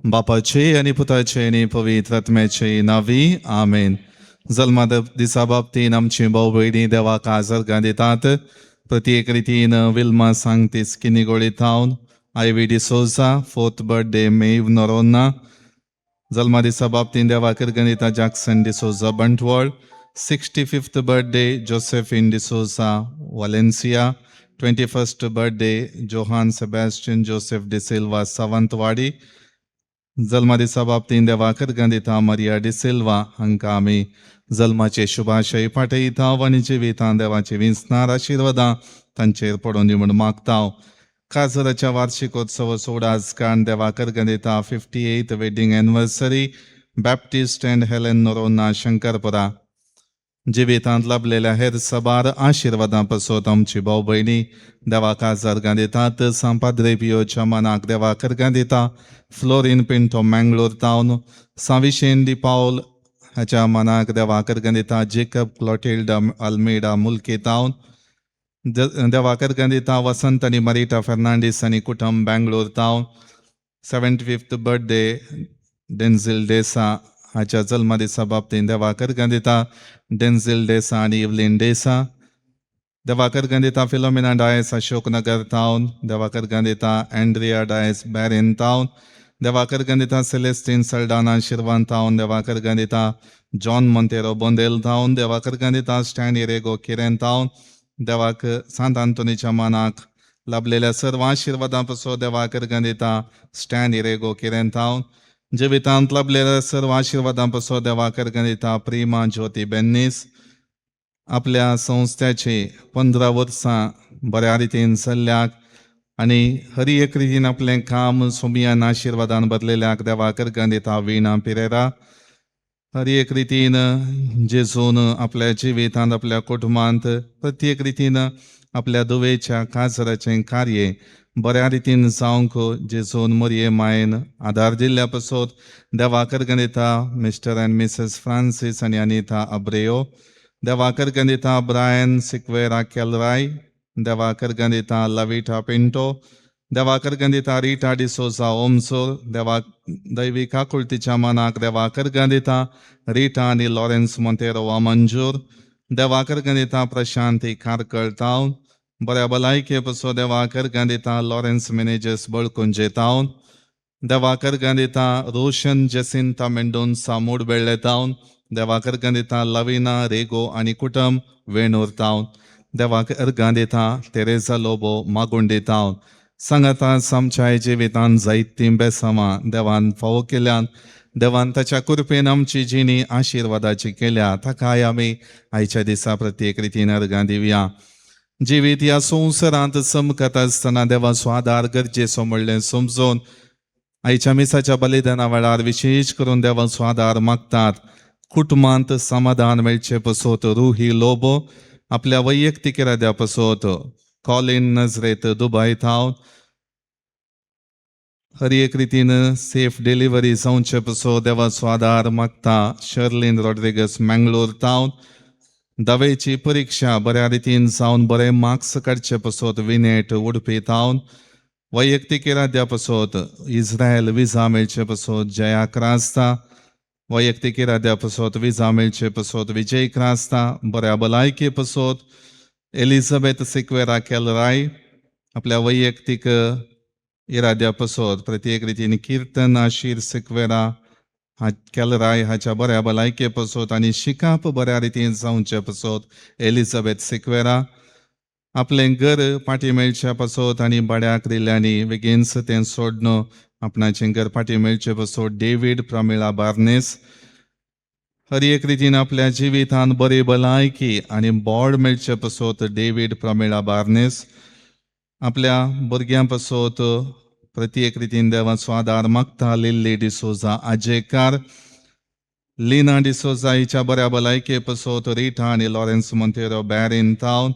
बापाचे आनी पुताचे आनी पवित्र आत्म्याचे नावी आमेन. जल्मा दिसा बाबतीन आमची भाव भयणी देवाक आजर्गां दितात. प्रत्येक रितीन विल्मा सांगतीस किनिगोळी थावन, Ivy D'Souza, fourth birthday Maeve Noronha. जल्मा दिसा बाबतीन देवाक दिता Jackson D'Souza, Bantwal. 65th birthday Josephine D'Souza, Valencia. 21st birthday Johan Sebastian Joseph D'Silva, Sawantwadi. जल्मा दिसा बाबतीन देवाक दिता मरिया डिसिल्वा हांकां आमी जल्माचे शुभाशय पाठयता आनी जिवितां देवाची विंचणार आशिर्वादां तांचेर पडून दी म्हूण मागता. काजराच्या वार्षिकोत्सव उडास काण देवाक दिता 58th wedding anniversary Baptist and Helen Noronha, Shankarpura. जिवितांत लाभलेल्या हेर सबार आशिर्वादां पासत आमची भाव भयणी देवाक आजर्गां दितात. सांपाद्रे पियोच्या मनाक देवाक अर्गां दिता फ्लोरीन पिंटो, मँगलोर थावन. सांविशेन दी पावल हाच्या मनाक देवाक अर्गां दिता जेकब क्लॉटिल्डा अल्मेडा, मुल्की थावन. देवाक अर्गां दिता वसंत आनी मरिटा फर्नांडीस आनी कुटुंब, बँगलोर थावन. 75th birthday Denzil डेसा हाच्या जल्मदिसा बाबतीन देवाक अर्गां दिता डेन्झिल डेसा आनी इवलीन डेसा. देवाक अर्गां दिता फिलोमिना डायस, अशोकनगर थावन. देवाक अर्गां दिता अँड्रिया डायस, बॅरेन थावन. देवाक अर्गां दिता सेलेस्टीन सल्डाना, शिरवान थावन. देवाक अर्गां दिता जॉन मोंतेरो, बोंदेल थावन. देवाक अर्गां दिता स्टॅनी रेगो, किरेन थावन. देवाक सांत आंतोनीच्या मानाक लाभलेल्या सर्व आशिर्वादां पासत देवाक अर्गां दिता स्टॅनी रेगो, किरेन थावन. जिवितांत लाभलेल्या सर्व आशिर्वादां पासत देवाक अर्गां दिता प्रिमा ज्योती बेन्नीस. आपल्या संस्थेचे 15 वर्सां बऱ्या रितीन चल्ल्याक आनी हर एक रितीन आपलें काम सोमियान आशिर्वादान बदलेल्याक देवाक अर्गां दिता विणा पिरेरा. हर एक रितीन जेजून आपल्या जिवितांत, आपल्या कुटुंबांत प्रत्येक रितीन आपल्या धुवेच्या काजराचें कार्य बऱ्या रितीन जावंक जेजून मरये मायेन आदार दिल्ल्या पासत देवाक अर्गां दिता मिस्टर अँड मिसेस फ्रांसीस आनी अनिता अब्रेयो. देवाक अर्गां दिता ब्रायन सिक्वेरा केलराय. देवाक अर्गां दिता लविटा पिंटो. देवाक अर्गां दिता रिटा डिसोजा, ओमसोर. देवाक दैवी काकुळतीच्या मनाक देवाक अर्गां दिता रिटा आनी लॉरेन्स मोंतेरो, वामंजूर. देवाक अर्गां दिता प्रशांती, कारकळ थावन. बऱ्या भलायके पासत देवाक अर्गां दिता लॉरेन्स मेनेजस, बळकुंजे थावन. देवाक अर्गां दिता रोशन जेसिंता मेंडोन्सा, मूडबेळ्ळे थावन. देवाक अर्गां दिता लविना रेगो आनी कुटुंब, वेणूर थावन. देवाक अर्गां दिता तेरेजा लोबो, मागुंडी थावन. सांगाता आमच्या जिवितान जायतीं बेसांवां देवान फावो केल्यान. देवान ताच्या कृपेन आमची जिणी आशिर्वादाची केल्या. ताकाय आमी आयच्या दिसा प्रत्येक रितीन अर्गां दिवया. जिवीत ह्या संवसारांत चमकत आसतना देवाचो आदार गरजेचो म्हणलें समजून आयच्या मिसाच्या बलिदाना वेळार विशेश करून देवाचो आदार मागतात. कुटुंबांत समाधान मेळचे पसत रुही लोबो. आपल्या वैयक्तीक इराद्या पसत कॉलीन नजरेत, दुबय थावन. हर एक रितीन सेफ डिलिव्हरी जावचे पसत देवाचो आदार मागता शर्लीन रॉड्रिगस, मँगलोर थावन. दवेची परिक्षा बऱ्या रितीन जावन बरे मार्क्स काडचे पसत विनेट, उडपी थावन. वैयक्तीक इराद्या पसत इस्रायल विजा मेळचे पसत जया क्रास्ता. वैयक्तीक इराद्या पसत विजा मेळचे पसत विजय क्रास्ता. बऱ्या भलायके पसत एलिझाबेथ सिक्वेरा केलराय. आपल्या वैयक्तीक इराद्या पसत प्रत्येक रितीन किर्तन आशीर सिक्वेरा हा केलराय हाच्या बऱ्या भलायके पसत आनी शिकाप बऱ्या रितीन जावचे पसत एलिझाबेथ सिक्वेरा. आपलें घर फाटीं मेळच्या पासत आनी भाड्याक दिल्ल्यांनी बेगीनच तें सोडून आपणाचें घर फाटीं मेळचे पासत डेवीड प्रमिळा बार्नेस. हर एक रितीन आपल्या जिवितान बरी भलायकी आनी बोड मेळचे पासत डेवीड प्रमिळा बार्नेस. आपल्या भुरग्यां पासत प्रत्येक रितीन देवाचो आदार मागता लिल्ली डिसोजा, आजेकार. लिना डिसोजा हिच्या बऱ्या भलायके पासत रिटा आनी लॉरेन्स मोंतेरो, बॅरीन थावन.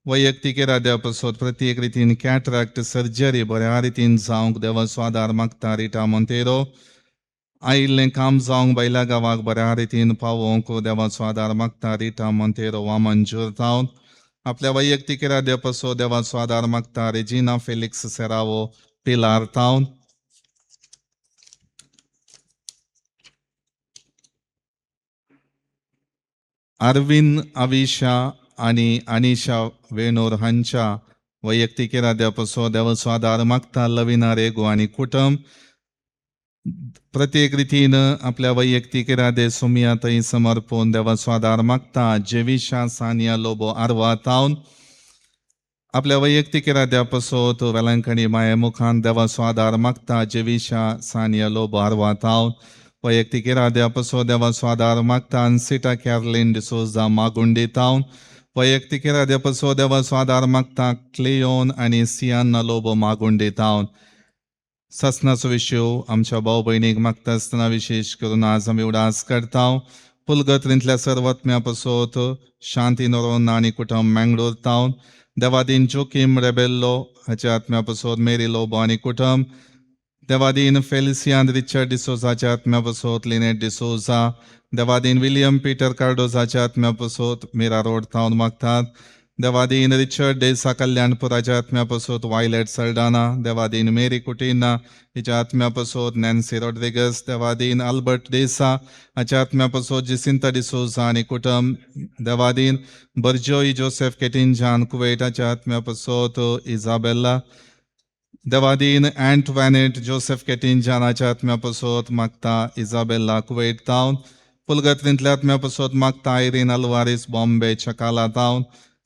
वैयक्तीक इराद्या पासत प्रत्येक रितीन कॅटरॅक्ट सर्जरी बऱ्या रितीन जावंक देवाचो आदार मागता रिटा मोंतेरो. आयिल्लें काम जावंक बैला गांवाक बऱ्या रितीन पावोवंक देवाचो आदार मागता रिटा मोंतेरो, वामंजूर थावन. आपल्या वैयक्तीक इराद्या पासत देवाचो आदार मागता रेजिना फेलिक्स सेरावो, पिलार थावन. आरविंद अविशा आनी अनिशा वेणूर हांच्या वैयक्तीक इराद्या पसो देवाचो आदार मागता लविना रेगो आनी कुटुंब. प्रत्येक रितीन आपल्या वैयक्तीक इरादे सुमिया थंय समर्पून देवाचो आदार मागता जेविशा सानिया लोबो आरवा तावन. आपल्या वैयक्तीक इराद्या पसोत वेलंकणी माये मुखान देवाचो आदार मागता जेविशा सानिया लोबो आरवा तावन. वैयक्तीक इराद्या पसो देवाचो आदार मागता अन्सिटा कॅरलीन डिसोजा मागुंडी तावन. वैयक्तीक इराद्या पसो देवाचो आदार मागता क्लेयोन आनी सियान्ना लोबो मागुंडी तावन. सासनाचो विशय आमच्या भाव भयणीक मागता आसतना विशेश करून आज आमी उडास करता पुलगत्रींतल्या सर्वत्म्या पसोत शांती नरोन आनी कुटुंब मँगलोर तावन. देवादीन जोकीम रेबेल्लो हाच्या आत्म्या पसोत मेरी लोबो आनी कुटुंब. देवादीन फेलिसियान रिचर्ड डिसोजाच्या आत्म्या पसोत लिनेट डिसोजा. देवादीन विलियम पीटर कार्डोजाच्या आत्म्या पसोत मीरा रोड थावन मागतात. देवादीन रिचर्ड डेसा कल्याणपुराच्या आत्म्या पसोत वायलेट सल्डाना. देवादीन मेरी कुटिना हिच्या आत्म्या पसोत नॅन्सी रॉड्रिगस. देवादीन अल्बर्ट डेसा हाच्या आत्म्या पसोत जिसिंता डिसोजा आनी कुटुंब. देवादीन बर्जोई जोसेफ केटिंजान कुवेटाच्या आत्म्या पसोत इजाबेल्ला. देवादीन अँट वॅनेट जोसेफ केटिंजानाच्या आत्म्या पसोत मागता इजाबेल्ला कुवेट तावन. पुलगत्रींतल्या आत्म्या पसोत मागता आयरीन अल्वारीस बॉम्बे चकाला तावन.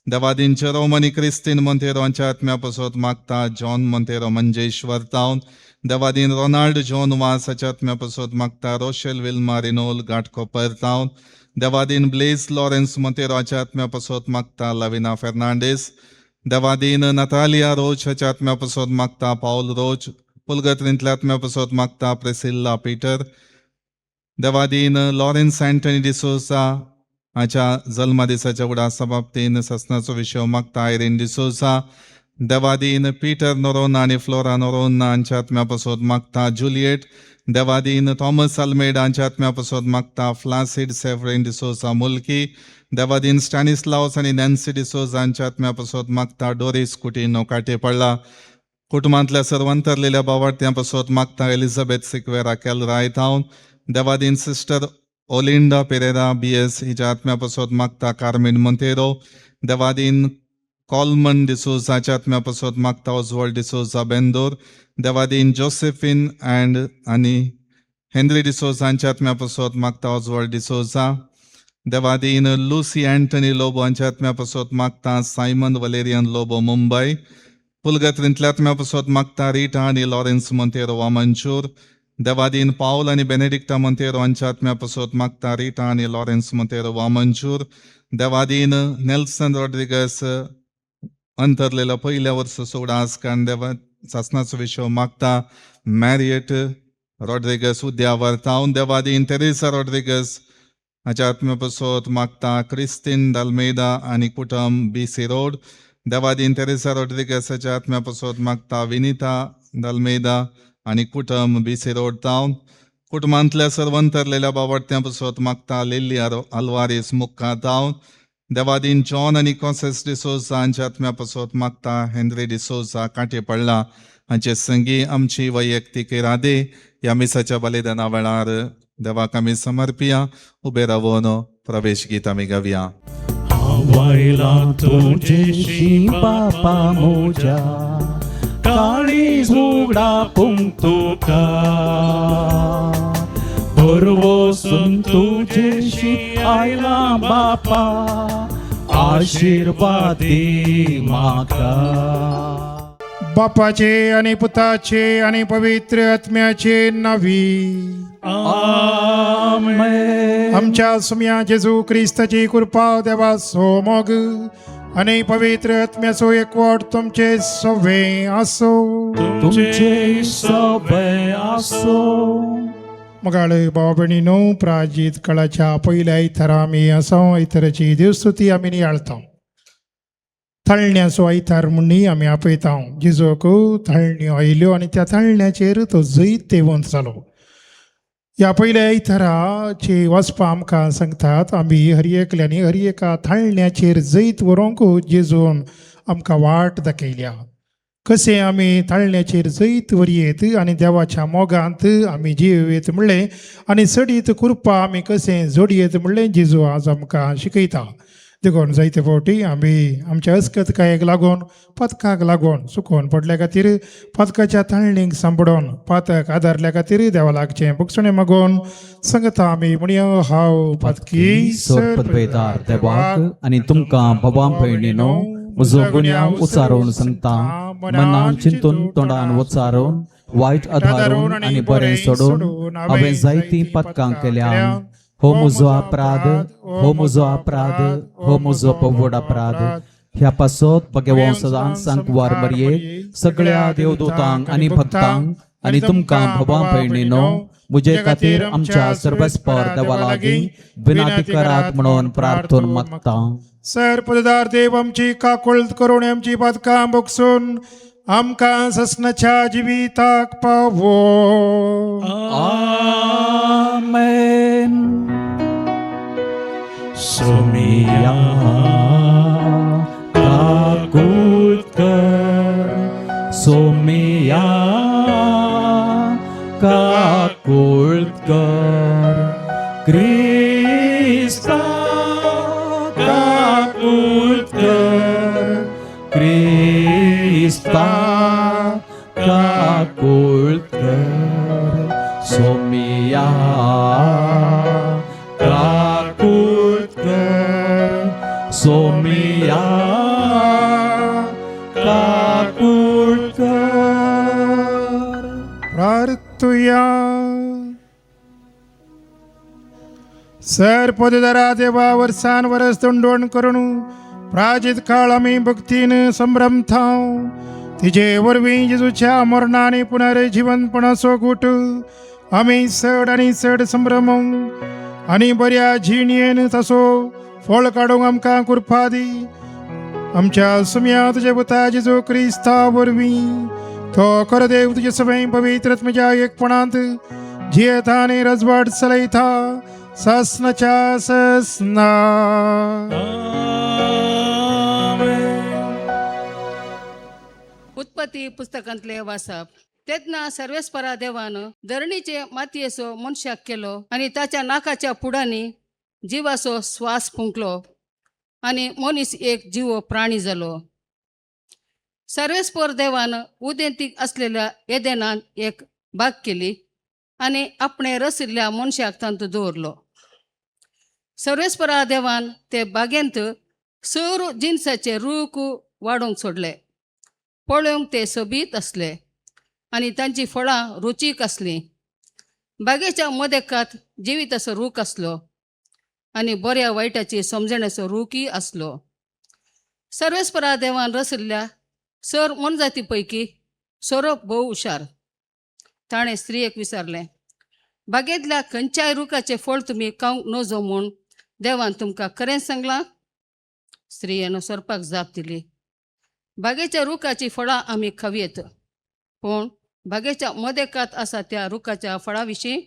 देवादीन जेरोम आनी क्रिस्तीन मोंतेरो हांच्या आत्म्या पसोत मागता जॉन मोंतेरो मंजेश्वर तावन. देवादीन रोनाल्ड जॉन वास हाच्या आत्म्या पसोत मागता रोशेल विल्मा रिनोल घाटकोपर तावन. देवादीन ब्लेस लॉरेन्स मोंतेरो हाच्या आत्म्या पसोत मागता लविना फेर्नांडीस. देवादीन नतालिया रोज हाच्या आत्म्या पसोत मागता पावल रोज. पुलगत्रींतल्या आत्म्या पसोत मागता प्रेसिल्ला पीटर. देवादीन लॉरेन्स अँटनी डिसोजा हाच्या जल्मदिसाच्या उडासा बाबतीन सासनाचो विशय मागता आयरीन डिसोजा. देवादीन पीटर नोरोना आनी फ्लोरा नोरोना हांच्या आत्म्या पसोत मागता जुलियट. देवादीन थॉमस अल्मेडा हांच्या आत्म्या पसोत मागता फ्लासिड सेव्हरीन डिसोजा मुल्की. देवादीन स्टॅनिस्लावस आनी नॅन्सी डिसोजा हांच्या आत्म्या पसोत मागता डोरीस कुटिनो काटेपडला. कुटुंबांतल्या सर्व अंतरलेल्या बावार्थ्यां पसोत मागता एलिझाबेथ सिक्वेरा केलराय थावन. देवादीन सिस्टर ओलिंडा पेरेरा बी एस हिच्या आत्म्या पसोत मागता कार्मेन मोंतेरो. देवादीन कॉलमन डिसोजाच्या आत्म्या पसोत मागता ओजवॉल्ड डिसोजा बेंदोर. देवादीन जोसेफिन अँड आनी हेनरी डिसोजा हांच्या आत्म्या पसोत मागता ओजवॉल्ड डिसोजा. देवादीन लुसी अँटनी लोबो हांच्या आत्म्या पसोत मागता सायमन वलेरियन लोबो मुंबय. पुलगत्रींतल्या आत्म्या पसोत मागता रिटा आनी लॉरेन्स मोंतेरो वामनचूर. देवादीन पावल आनी बेनेडिक्टा मोंतेरो हांच्या आत्म्या पसोत मागता रिटा आनी लॉरेन्स मोंतेरो वामनचूर. देवादीन नेल्सन रॉड्रिगस अंतरलेलो पयल्या वर्सा उडास काण देवा सासनाचो विशय मागता मॅरियट रॉड्रिगस उद्यावर तावन. देवादीन तेरेसा रॉड्रिगस हाच्या आत्म्या पसोत मागता क्रिस्तीन दाल्मेदा आनी कुटुंब बी सी रोड. देवादीन तेरेसा रॉड्रिगस हाच्या आत्म्या पसोत मागता विनिता दाल्मेदा आनी कुटुंब बी सी रोड तावन. कुटुंबांतल्या सर्व अंतरलेल्या बावडत्यां पसोत मागता लिल्ली अल्वारीस मुक्का तावन. देवादीन जॉन आनी कॉसेस डिसोजा हांच्या आत्म्या पसोत मागता हेनरी डिसोजा कांटे पडला. हांचे संगी आमची वैयक्तीक इरादे ह्या मिसाच्या बलिदाना वेळार देवाक आमी समर्पिया. उबे रावन प्रवेश गीत आमी गावया. हांव तुजेशी बापा म्हज्या, काळीज उगडापूंक तुका, भरवसून तुजेशी आयला बापा, आशिर्वाद दी म्हाका. बापाचे आणि पुताचे आणि पवित्र आत्म्याचे नावी. आमेन. आमच्या सुम्या जेजू क्रिस्ताची कृपा, देवाचो मोग आणि पवित्र आत्म्याचो एकवट तुमचे सवे आसो. तुमचे सवे आसो. मगाळ भाव भयणीनो, प्राजित काळाच्या पयल्या आयतारा आमी आसा. आयताराची देवस्तुती आमी नियाळता. तळण्याचो आयतार म्हणून आमी आपयता. जेजूक तळण्यो आयल्यो आनी त्या तळण्याचेर तो जैतवंत जालो. ह्या पयल्या आयताराची वाचपा आमकां सांगतात, आमी हर एकल्यांनी हर एका तळण्याचेर जैत व्हरूंक जेजून आमकां वाट दाखयल्या. कशें आमी ताळण्याचेर जैत वरयेत आनी देवाच्या मोगांत आमी जियेत म्हणलें आनी सडीत कृपा आमी कशें जोडयेत म्हणलें जेजू आज आमकां शिकयता. देखून जायते फावटी आमी आमच्या अस्कतकायेक लागून पथकाक लागून चुकोवन पडल्या खातीर पथकाच्या ताळणीक सांपडोवन पातक आदारल्या खातीर देवा लागचें बक्षणें मागून संगता आमी म्हणया हांव पातकी सोदपदवेदार देवाक आनी तुमकां भोवां भयणीनो म्हजो गुन्यांव उचारून सांगता. मनान चिंतून, तोंडान उचारून, वायट आधारून आनी बरें सोडून हांवें जायतीं पदकां केल्या. हो म्हजो अपराध, हो म्हजो अपराध, हो म्हजो पव्वड अपराध. ह्या पासत भगवान सदांच सांकवार मरयेक, सगळ्या देवदूतांक आनी भक्तांक आनी तुमकां भोवां भयणीनो म्हजे खातीर आमच्या सर्वेस्पर देवा लागीं विनंती करात म्हणून प्रार्थून मागता. सर पददार देव आमची काकुळत करून आमची पदकां बक्षून आमकां ससनाच्या जिविताक पावो. आमेन. सोमिया काकूत कर, सोमिया काकूत कर, क्रिस्ता काकूत कर, क्रिस्ता काकूत कर, सोमिया काकूत कर, सोमिया काकूत कर. प्रार्थुया. सर पदधरा देवा, वर्सान वरस तोंडवण करून प्राजित काळ आमी भक्तीन संभ्रमथाव. तिजे वरवीं जेजूच्या मरणाने पुनर्जीवनपणाचो गुट आमी चड आनी चड संभ्रम आनी बऱ्या जिणयेन तसो फळ काडूंक आमकां कृपा दी. आमच्या सुम्या तुजे पुता जेजू क्रिस्ता वरवीं. तो कर देव तुजे सगळे पवित्र आत्म्याच्या एकपणांत जियेता आनी रजवाट चलयता ससनाच्या ससना. उत्पत्ती पुस्तकांतले वाचप. तेन्ना सर्वेस्परा देवान धरणीचे मातयेचो मनशाक केलो आनी ताच्या नाकाच्या पुडांनी जिवाचो स्वास फुंकलो आनी मनीस एक जिवो प्राणी जालो. सर्वेस्पर देवान उदेंतीक आसलेल्या एदेनान एक बाग केली आनी आपणें रसिल्ल्या मनशाक तातूंत दवरलो. सर्वेस्परा देवान ते बागेंत सर जिनसाचे रूख वाडोवंक सोडले. पळोवंक ते सोबीत आसले आनी तांची फळां रुचीक आसलीं. बागेच्या मदेकात जिविताचो रूख आसलो आनी बऱ्या वायटाची समजण्याचो रूखय आसलो. सर्वेस्परा देवान रसिल्ल्या सर मोनजाती पैकी सोरोप भोव हुशार. ताणें स्त्रियेक विचारलें, बागेंतल्या खंयच्याय रुखाचें फळ तुमी खावंक नजो म्हूण देवान तुमकां खरेंच सांगलां? स्त्रियेन सोरपाक जाप दिली, बागेच्या रुखाचीं फळां आमी खावयेत, पूण बागेच्या मदेकात आसा त्या रुखाच्या फळा विशीं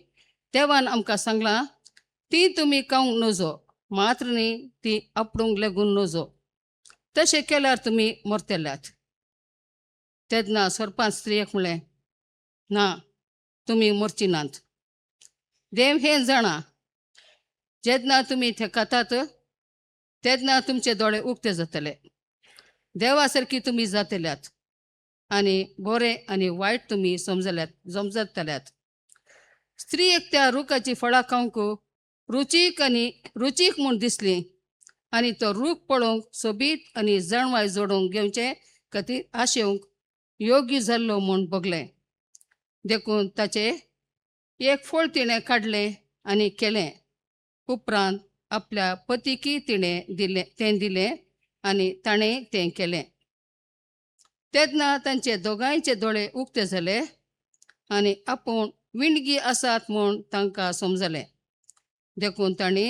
देवान आमकां सांगलां, ती तुमी खावंक नजो, मात्र न्ही ती आपडूंक लेगून नजो, तशें केल्यार तुमी मरतल्यात. तेन्ना सोरपान स्त्रियेक म्हणलें, ना, तुमी मरची नात. देव हें जाणा, जेन्ना तुमी थें खातात तेन्ना तुमचे दोळे उक्ते जातले, देवा सारकी तुमी जातल्यात आनी बरें आनी वायट तुमी समजल्यात समजतल्यात. स्त्रियेक त्या रुखाची फळां खावंक रुचीक आनी रुचीक म्हूण दिसली आनी तो रूख पळोवंक सोबीत आनी जाणवाय जोडूंक घेवचे खातीर आशेवंक योग्य जाल्लो म्हूण भोगलें. देखून ताचें एक फळ तिणें काडलें आनी केलें. उपरांत आपल्या पतीकय तिणें दिलें तें दिलें आनी ताणें तें केलें. तेन्ना तांचे दोगांयचे दोळे उक्ते जाले आनी आपूण विणगी आसात म्हूण तांकां समजलें. देखून तांणी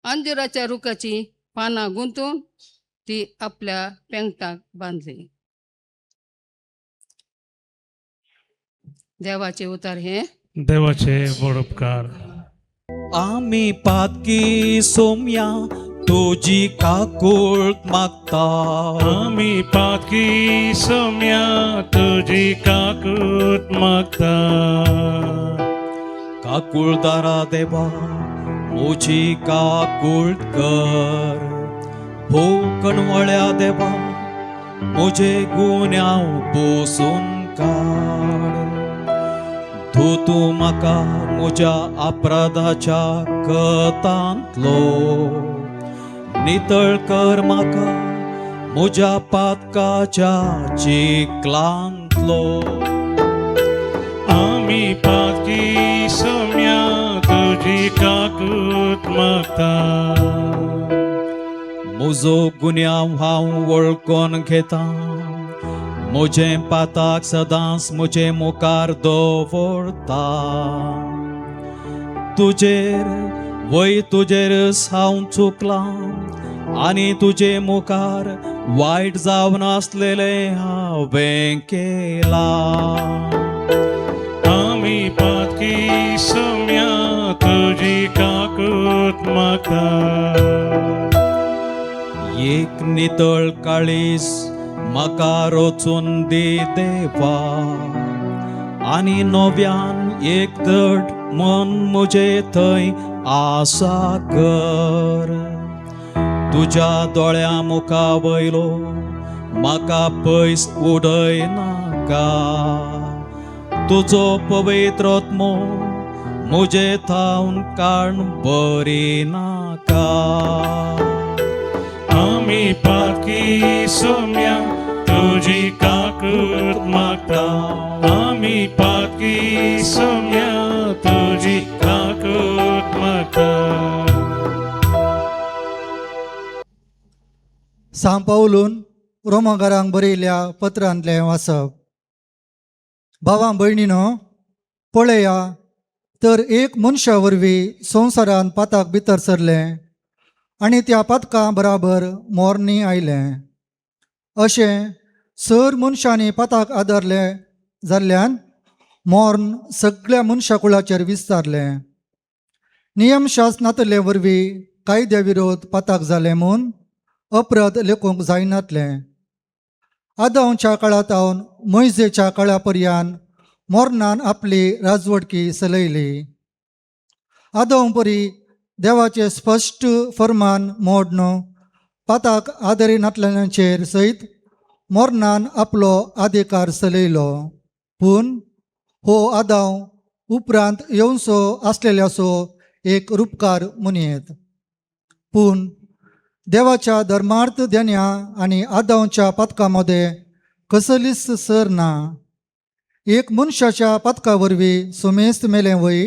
अंजुराच्या रुखाचीं पानां गुंतून ती आपल्या पेंगटाक बांदली. देवाचें उतर हें. देवाचे व्हड उपकार. आमी पातकी सोम्या. तुजी काकूळ मागता. आमी पाकी सोम्या तुजी काकूत मागता. काकुळदारा देवा म्हजी काकूळ कर, भोव कणवळ्या देवा म्हजे गुन्यांव पोसून काड. धू तूं म्हाका म्हज्या अपराधाच्या कतांतलो, नितळ कर म्हाका म्हज्या पातकाच्या चिखलांतलो. आमी पाकी सोम्या तुजी काकूत मागता. म्हजो गुन्यांव हांव वळखून घेता, म्हजें पाताक सदांच म्हजे मुखार दवरता. तुजेर वय तुजेरच हांव चुकलां आनी तुजे मुखार वायट जावन आसलेलें हांवें केलां. आमी पाकी सोम्या तुजी काकूत मागता. एक नितळ काळीज म्हाका रचून दी देवा, आनी नव्यान एक धड मन म्हजे थंय आसा कर. तुज्या दोळ्या मुखा वयलो म्हाका पयस उडय नाका, तुजो पवित्र आत्मो म्हजे थावन काण बरी नाका. आमी पाकी सोम्या तुजी काकूत मागता. आमी पाकी सोम्या तुजी काकूत मागता. सांव पावलून रोमाकारांक बरयल्या पत्रांतलें वाचप. भावां भयणीनो, पळया तर एक मनशा वरवीं संवसारांत पाताक भितर सरलें आनी त्या पातकां बराबर मोरणी आयलें. अशें सर मनशांनी पाताक आदारलें जाल्ल्यान मोर्न सगळ्या मनशा कुळाचेर विस्तारलें. नियमशास्त्र नातले वरवीं कायद्या विरोध पाताक जालें म्हूण अपराध लेखूंक जायनातलें. आदांवच्या काळांत मोयजेच्या काळा पर्यान मोरनान आपली राजवटकी चलयली. आदांव परी देवाचें स्पश्ट फर्मान मोडन पाताक आदरी नातल्याचेर सयत मोरनान आपलो अधिकार चलयलो. पूण हो आदांव उपरांत येवचो आसलेल्याचो एक रुपकार म्हणयेत. पूण देवाच्या धर्मार्थ देण्या आनी आदांवच्या पातकां मदें कसलीच सर ना. एक मनशाच्या पातका वरवीं सुमेस्त मेलें वय,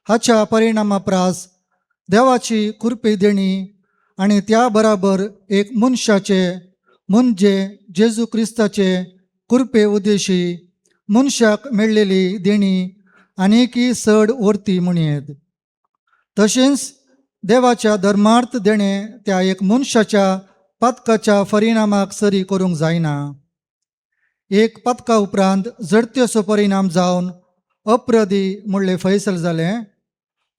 हाच्या परिणामा प्रास देवाची कृपे देणी आनी त्या बराबर एक मनशाचे म्हणजे जेजू क्रिस्ताचे कृपे उद्देशी मनशाक मेळ्ळेली देणी आनीकय चड व्हरती म्हणयेत. तशेंच देवाच्या धर्मार्थ देणें त्या एक मनशाच्या पातकाच्या परिणामाक सरी करूंक जायना. एक पातका उपरांत जडतेचो परिणाम जावन अप्रदी म्हणलें फैसल जालें,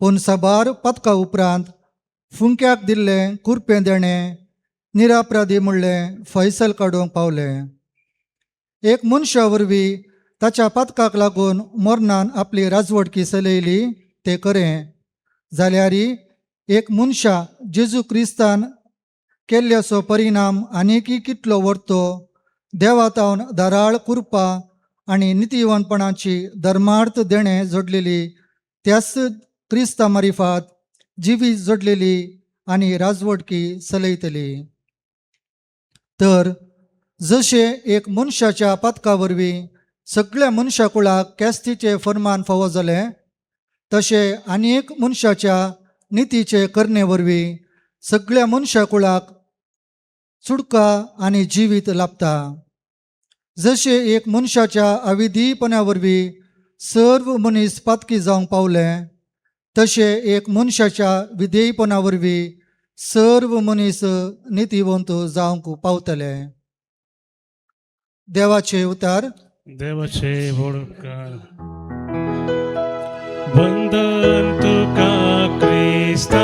पूण साबार पातका उपरांत फुंक्याक दिल्लें कुरपें देणें निरापराधी म्हणलें फैसल काडूंक पावलें. एक मनशा वरवीं ताच्या पातकाक लागून मरणान आपली राजवटकी चलयली तें खरें जाल्यार एक मनशा जेजू क्रिस्तान केल्ल्याचो परिणाम आनीकय कितलो व्हरतो देवातावन धाराळ कृपा आनी नितीवंतपणाची धर्मार्थ देणें जोडलेली त्याच क्रिस्ता मारिफात जिवीत जोडलेली आनी राजवटकी चलयतली. तर जशें एक मनशाच्या पातका वरवीं सगळ्या मनशा कुळाक केस्तीचें फर्मान फावो जालें, तशें आनी एक मनशाच्या नितीचे करणे वरवीं सगळ्या मनशा कुळाक सुटका आनी जिवीत लाभता. जशें एक मनशाच्या अविधीपणा वरवीं सर्व मनीस पातकी जावंक पावले, तशें एक मनशाच्या विधेयपणा वरवीं सर्व मनीस नितीवंत जावंक पावतले. देवाचे उतार. देवाचे उपकार. वंदन तुका क्रिस्ता.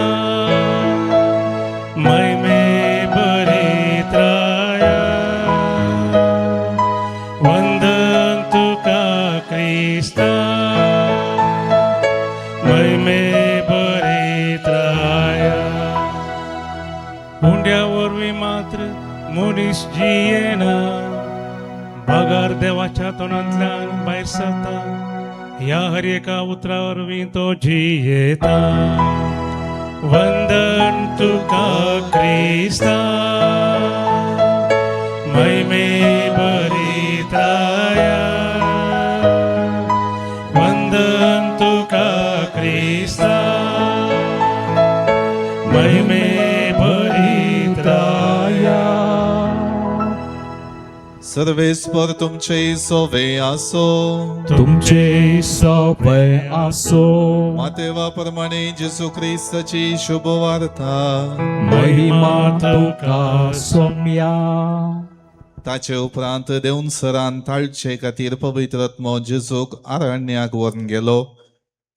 महिमे बरेत राया. उंड्या वरवीं मात्र मनीस जियेना, बगर देवाच्या तोंडांतल्यान भायर सरता ह्या हर एका उतरा वरवीं तो जियेता. वंदन तुका क्रिस्ता, महिमे बरेत राया. वंदन तुका क्रिस्ता, महिमे बरेत राया. सर्वेस्पर तुमचे सोवे आसो. तुमचे सवय आसो. मातेवा प्रमाणे जेसू क्रिस्ताची शुभवार्ता. महिमा तुका सोम्या. ताचे उपरांत देवसरान ताळचे खातीर पवित्र आत्मो जेजूक अरण्याक व्हरून गेलो.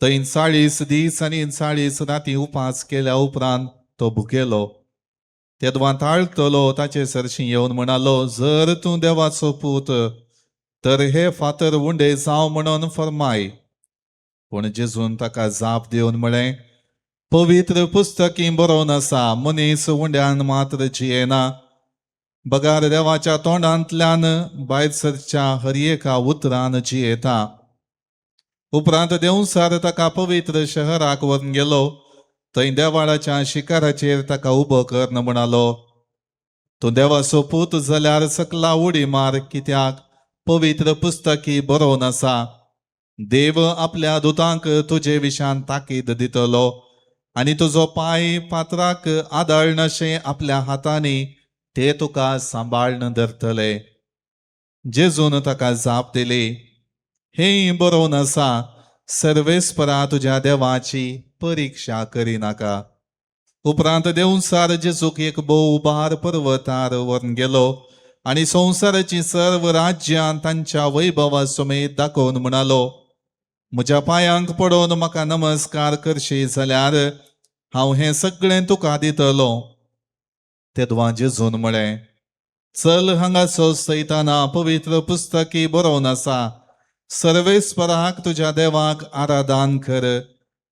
थंय 40 दीस आनी 40 राती उपास केल्या उपरांत तो भुकेलो. तेदवां ताळतलो ताचे सरशी येवन म्हणालो, जर तूं देवाचो पूत तर हे फातर उंडे जावं म्हणून फरमाय. पूण जेजून ताका जाप दिवन म्हळें, पवित्र पुस्तकी बरोवन आसा, मनीस उंड्यान मात्र जियेना, बगार देवाच्या तोंडांतल्यान भायर सरच्या हर एका उतरान जियेता. उपरांत देवसार ताका पवित्र शहराक व्हरून गेलो. थंय देवाळाच्या शिखराचेर ताका उबो कर म्हणालो, तूं देवाचो पूत जाल्यार सकला उडी मार, कित्याक पवित्र पुस्तकी बरोवन आसा, देव आपल्या दुतांक तुजे विशान ताकीद दितलो आनी तुजो पांय फातराक आदळनशें आपल्या हातांनी ते तुका सांबाळन धरतले. जेजून ताका जाप दिली, हें बरोवन आसा, सर्वेस्परा तुज्या देवाची परिक्षा करिनाका. उपरांत देवसार जेजूक एक भोव उबार पर्वतार व्हरून गेलो आनी संवसाराची सर्व राज्यां तांच्या वैभवा समेत दाखोवन म्हणालो, म्हज्या पांयांक पडोवन म्हाका नमस्कार करशी जाल्यार हांव हें सगळें तुका दितलो. तेदवां जेजून म्हळें, चल हांगासो सैताना, पवित्र पुस्तकी बरोवन आसा, सर्वेस्पराक तुज्या देवाक आराधन कर,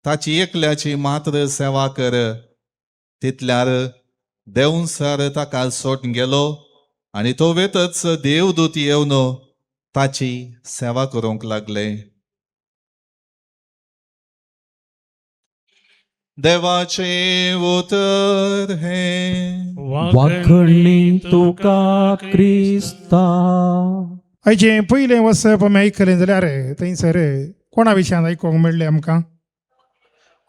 ताची एकल्याची मात्र सेवा कर. तितल्यार देवसर ताका सोडून गेलो आनी तो वेतच देवदूत येवन ताची सेवा करूंक लागले. देवाचे उतर हे. वाखणी तुका क्रिस्ता. आयचें पयलें वसप आमी आयकलें जाल्यार थंयसर कोणा विशयान आयकूंक मेळ्ळें आमकां?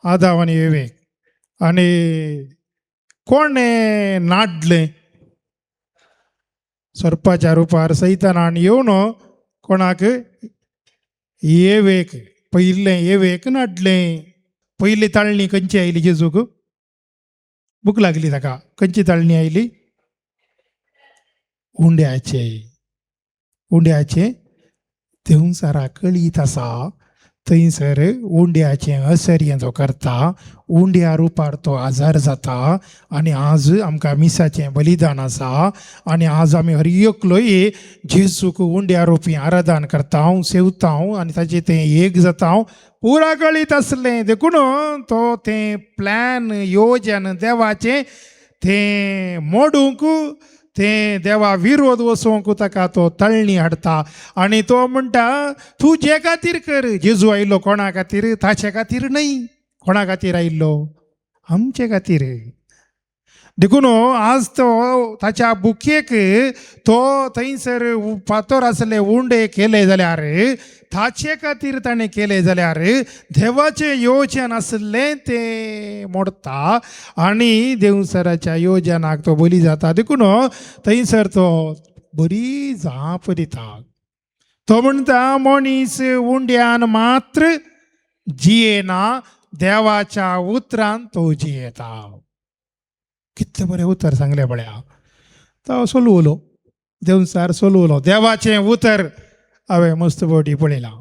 आदाव आनी एवेक. आनी कोणें नाडलें? सोरपाच्या रुपार सैतानान येवन कोणाक? एवेक. पयलें एवेक नाडलें. पयली ताळणी खंयची आयली जेजूक? भूक लागली ताका. खंयची ताळणी आयली? उंड्याचे. उंड्याचें देंवचारा कळीत आसा, थंयसर उंड्याचें असर्य तो करता, उंड्या रुपार तो आजार जाता. आनी आज आमकां मिसाचें बलिदान आसा आनी आज आमी हर एकलोय जेजूक उंड्या रुपी आराधन करता, सेवता आनी ताचें तें एक जाता. पुरा कळीत आसलें, देखून तो तें प्लॅन योजन देवाचें तें मोडूंक, तें देवा विरोध वचोंक ताका तो तळणी हाडटा. आनी तो म्हणटा, तूं जे खातीर कर. जेजू आयिल्लो कोणा खातीर? ताचे खातीर न्हय. कोणा खातीर आयिल्लो? आमचे खातीर. देखून आज तो ताच्या बुकेक तो थंयसर फातर आसले उंडे केले जाल्यार, ताचे खातीर ताणें केले जाल्यार, देवाचें योजन आसलें तें मोडटा आनी देवसराच्या योजनाक तो बली जाता. देखून थंयसर तो बरी जाप दिता. तो म्हणटा, मनीस उंड्यान मात्र जियेना, देवाच्या उतरान तो जियेता. कितलें बरें उतर सांगलें पळया. तो सोलवलो देवसार, सोलवलो देवाचें उतर. हांवें मस्त फावटी पळयलां,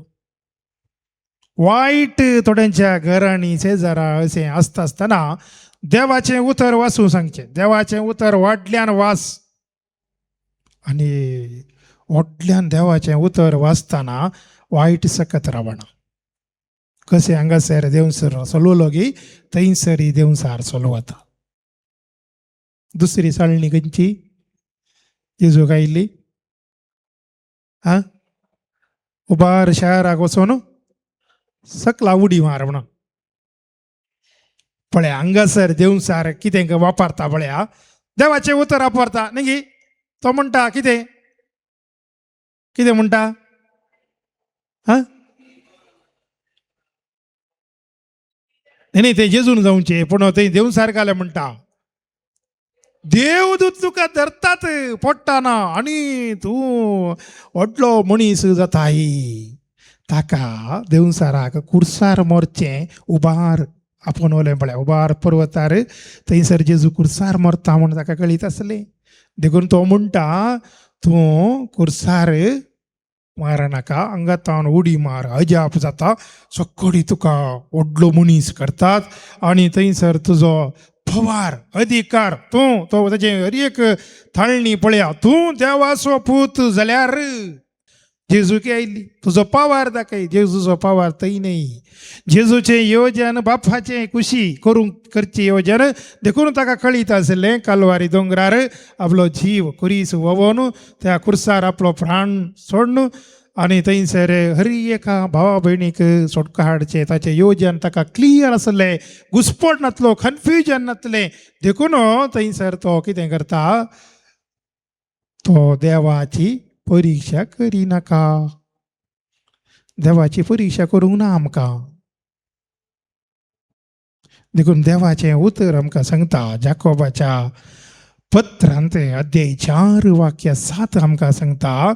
वायट थोड्यांच्या घरांनी शेजारा अशें आसता आसतना देवाचें उतर वाचूं सांगचें. देवाचें उतर व्हडल्यान वाच. आनी व्हडल्यान देवाचें उतर वाचतना वायट सकत रावना. कशें हांगासर देंवसर चलवलो गी थंयसर देंवसार चलवता. दुसरी साळणी खंयची जेजूक आयिल्ली? आं, उबार शाराक वचोन सकला उडी मार म्हणून. पळय हांगासर देंवसार कितें वापरता पळया, देवाचें उतर वापरता न्ही गी. तो म्हणटा कितें कितें म्हणटा? आं, न्ही न्ही, ते जेजून जावचें, पूण थंय देंवसार घालें म्हणटा, देवदूत तुका धरतात पडटाना आनी तूं व्हडलो मनीस जाताय. ताका देंवसाराक कुर्सार मोरचें उबार आपोवलें पळय, उबार पर्वतार थंयसर जेजू कुर्सार मरता म्हूण ताका कळीत आसलें. देखून तो म्हणटा तूं कुर्सार मारनाका, हांगा उडी मार, अजाप जाता, सगळी तुका व्हडलो मनीस करतात आनी थंयसर तुजो पवार अधिकार तूं तो ताजें हर एक थाळणी पळया, तूं देवाचो पूत जाल्यार जेजूक आयिल्ली तुजो पावार दाखय. जेजूचो पावार थंय न्ही, जेजूचें येवजण बापाचें खुशी करूंक करची येवजण, देखून ताका कळीत आशिल्लें कालवारी दोंगरार आपलो जीव कुरीस व्होवोन त्या कुर्सार आपलो प्राण सोडून आनी थंयसर हर एका भावा भयणीक सोडका हाडचें ताचें येवजण ताका क्लियर आसलें, घुस्पट नासलो, कन्फ्युजन नासलें. देखून थंयसर तो कितें करता, तो देवाची परिक्षा करिनाका, देवाची परिक्षा करूंक ना आमकां. देखून देवाचें उतर आमकां सांगता, जाकोबाच्या पत्रांत अध्याय 4 वाक्य 7 आमकां सांगता,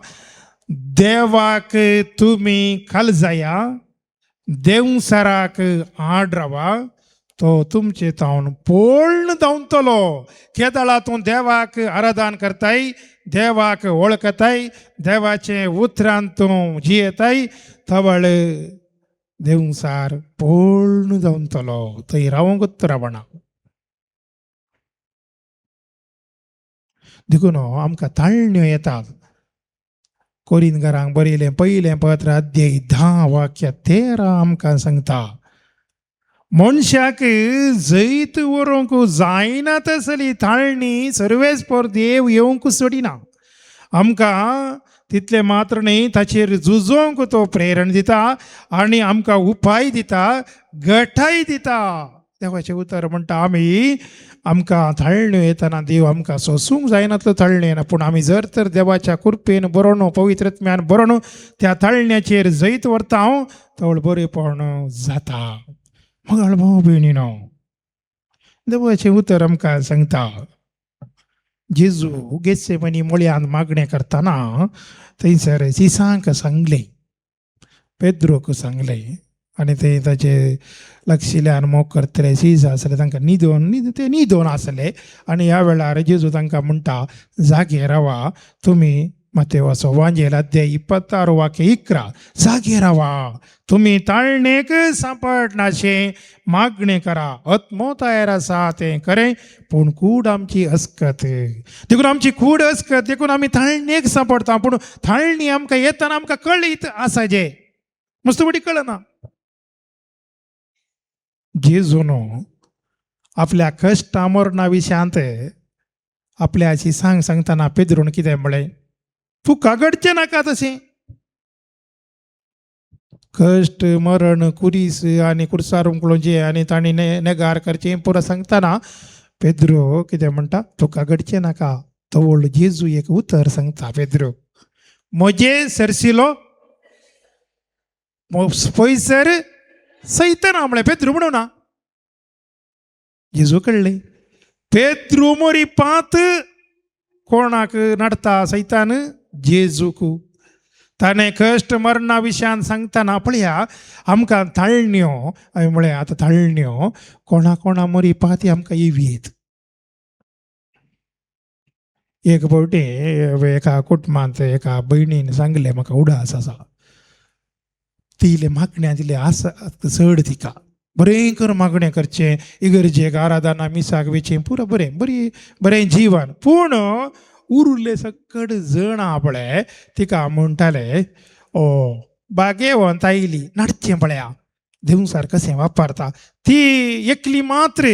देवाक तुमी खालजाया, देंवसाराक आड रावा, तो तुमचे तावन पूर्ण धांवतलो. केदळा तूं देवाक आराधन करताय, देवाक वळखताय, देवाचें उतरान तूं जियेताय, तवळ देंवसार पूर्ण धांवतलो, थंय रावंकूच रावना. देखून आमकां ताळण्यो येतात. कोरिनकारांक बरयलें पयलें पत्र अध्याय 10 वाक्य 13 आमकां सांगता, मनशाक जैत व्हरूंक जायना तसली ताळणी सर्वेस्पर देव येवंक सोडिना. आमकां तितलें मात्र न्ही, ताचेर झुजोवंक तो प्रेरण दिता आनी आमकां उपाय दिता, गठाय दिता. देवाचें उतर म्हणटा आमी आमकां ताळण्यो येतना देव आमकां सोसूंक जायनातलो ताळण्यो येना, पूण आमी जर तर देवाच्या कृपेन बरोवन पवित्र आत्म्यान बरोवन त्या ताळण्याचेर जैत व्हरता हांव, तवळ बरेपण जाता. मगाळ भाव भयणीनो, देवाचें उतर आमकां सांगता, जेजू गेत्सेमनी मुळ्यान मागणें करतना थंयसर सिसांक सांगलें, पेद्रोक सांगलें, आनी ते ताचे लक्षिल्यान मोग करतले सीस आसले, तांकां न्हिदोन ते न्हिदोन आसले. आनी ह्या वेळार जेजू तांकां म्हणटा, जागे रावा तुमी, मातेवाचो वांजेल अध्याय 26 वाक्य 11, जागे रावा तुमी ताळणेक सांपडनाशें मागणें करा, आत्मो तयार आसा तें खरें, पूण कूड आमची अस्कत. देखून आमची कूड अस्कत, देखून आमी ताळणेक सांपडटा, पूण ताळणी आमकां येतना आमकां कळीत आसा, जे मस्तपटी कळना. जेजून आपल्या कश्टा मरणा विशयांत आपल्याची सांग सांगतना पेद्रून कितें म्हळें, तुका घडचें नाका तशें, कश्ट मरण कुरीस आनी कुर्सार उमकळोवचें आनी तांणी नेगार करचें पुरो सांगतना पेद्रो कितें म्हणटा, तुका घडचें नाका. तवळ जेजू एक उतर सांगता पेद्रो, म्हजे सरसिलो पयसर सैतना म्हळें पेद्रू म्हणूं ना. जेजू कळ्ळें पेद्रू मोरी पांत कोणाक नडटा सैतान, जेजूक. ताणें कश्ट मरणा विशयान सांगतना पळया आमकां ताळण्यो, हांवें म्हळें आतां ताळण्यो कोणा कोणा मोरी पाती आमकां येवयेत. एक फावटी एका कुटुंबांत एका भयणीन सांगलें, म्हाका उडास आसा, तिले मागण्या तिले आसा चड, तिका बरें कर मागणें करचें, इगर्जेक आराधना मिसाक वेचें पुरो बरें बरी बरें जीवन, पूण उरिल्ले सकट जण पळय तिका म्हणटाले, ओ बागेवंत आयली नडचें पळया, देवसार कशें वापरता. ती एकली मात्र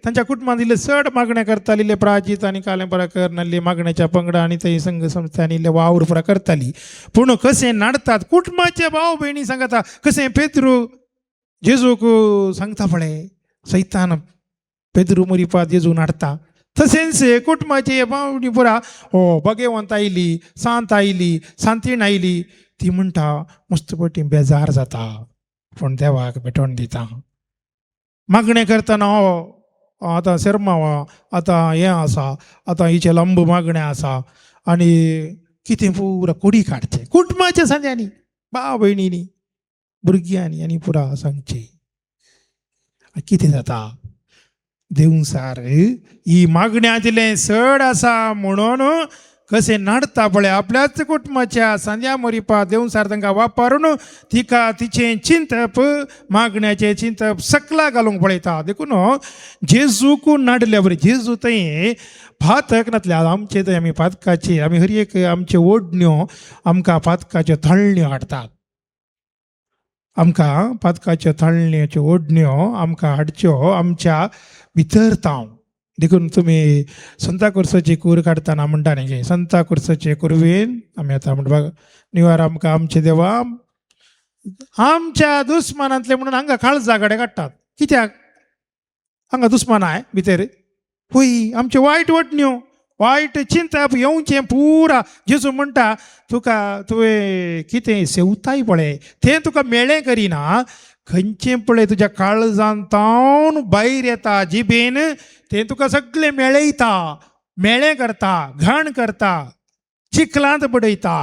तांच्या कुटुंबांत इल्ले चड मागण्या करताली, इल्ले प्राजीत आनी कालें पुरा करनासली, मागण्याच्या पंगडा आनी थंय संघ संस्थांनी इल्ले वावर पुरा करताली. पूण कशें नाडतात कुटुंबाचे भाव भयणी सांगता, कशें पेद्रू जेजूक सांगता पळय, सैतान पेद्रू मुरिपा जेजू नाडता, तशेंच कुटुंबाचे भावणी पुरा हो बगेवंत आयली, सांत आयली, सांतीण आयली, ती म्हणटा मस्त पटी बेजार जाता, पूण देवाक भेटवण दिता. मागणें करतना हो आतां सेरमांव आतां हें आसा, आतां हिचें लांब मागणें आसा आनी कितें पुरा कोडी काडचें कुटुंबाच्या सांद्यांनी, भाव भयणींनी, भुरग्यांनी आनी पुरा सांगचें. कितें जाता देवसार ही मागण्या दिलें चड आसा म्हणून कशें नाडता पळय आपल्याच कुटुंबाच्या सांद्या मोरिपा देवसार तांकां वापरून तिका तिचें चिंतप मागण्याचें चिंतप सकला घालूंक पळयता. देखून जेजूक नाडल्या बरें, जेजू थंय फातक नासले. आमचे थंय आमी पातकाचे आमी हर एक आमच्यो ओडण्यो आमकां पातकाच्यो थळण्यो हाडटात, आमकां पातकाच्यो थळण्याच्यो ओडण्यो आमकां हाडच्यो आमच्या भितर ताव. देखून तुमी संता कुर्साची कूर काडटाना म्हणटा न्ही, संता कुर्साचे कुरवेन आमी आतां म्हणपाक निवार आमकां आमचे देवा आमच्या दुस्मानांतले म्हणून हांगा काळजा कडेन काडटात. कित्याक हांगा दुस्मान I भितर? होय, आमच्यो वायट वटण्यो वायट चिंतप येवचें पुरा. जेजू म्हणटा तुका तुवें कितें सेवताय पळय तें तुका मेळें करिना, खंयचें पळय तुज्या काळजान तावन भायर येता जिबेन तें तुका सगळें मेळयता, मेळें करता, घाण करता, चिखलांत बडयता.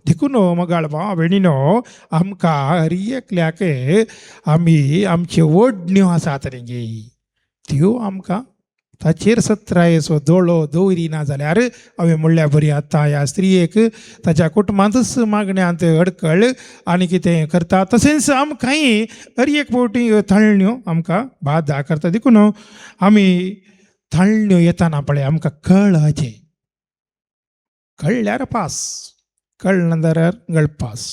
देखून मगाळ भाव भयणीनो आमकां हर एकल्याक आमी आमच्यो ओडण्यो आसात न्ही त्यो आमकां ताचेर सत्रायेचो दोळो दवरिना जाल्यार हांवें म्हणल्या बरी आतां ह्या स्त्रियेक ताच्या कुटुंबांतूच मागण्यांत अडकळ आनी कितें करता. तशेंच आमकांय हर एक फावटी थळण्यो आमकां बादा करता. देखून आमी थळण्यो येताना पळय आमकां कळचें, कळ्ळ्यार पास, कळना जाल्यार गळपास,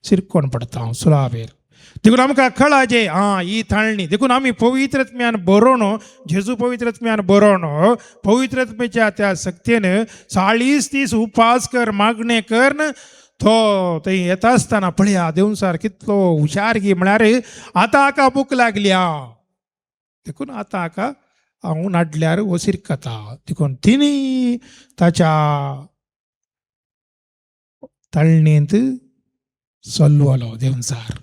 सिरकोण पडटा हांव सुलावेर. देखून आमकां कळाचें आं ही थाळणी. देखून आमी पवित्रत्म्यान बरोवन, जेजू पवित्रत्म्यान बरोवन पवित्रत्म्याच्या त्या शक्तेन 40 दीस उपास कर, मागणें कर, तो थंय येता आसतना पळया देवसार कितलो हुशार की म्हळ्यार आतां हाका भूक लागल्या, देखून आतां हाका हांव नाडल्यार हो सिरकता. देखून तिणी ताच्या तळणेंत सोल्वलो देवसार.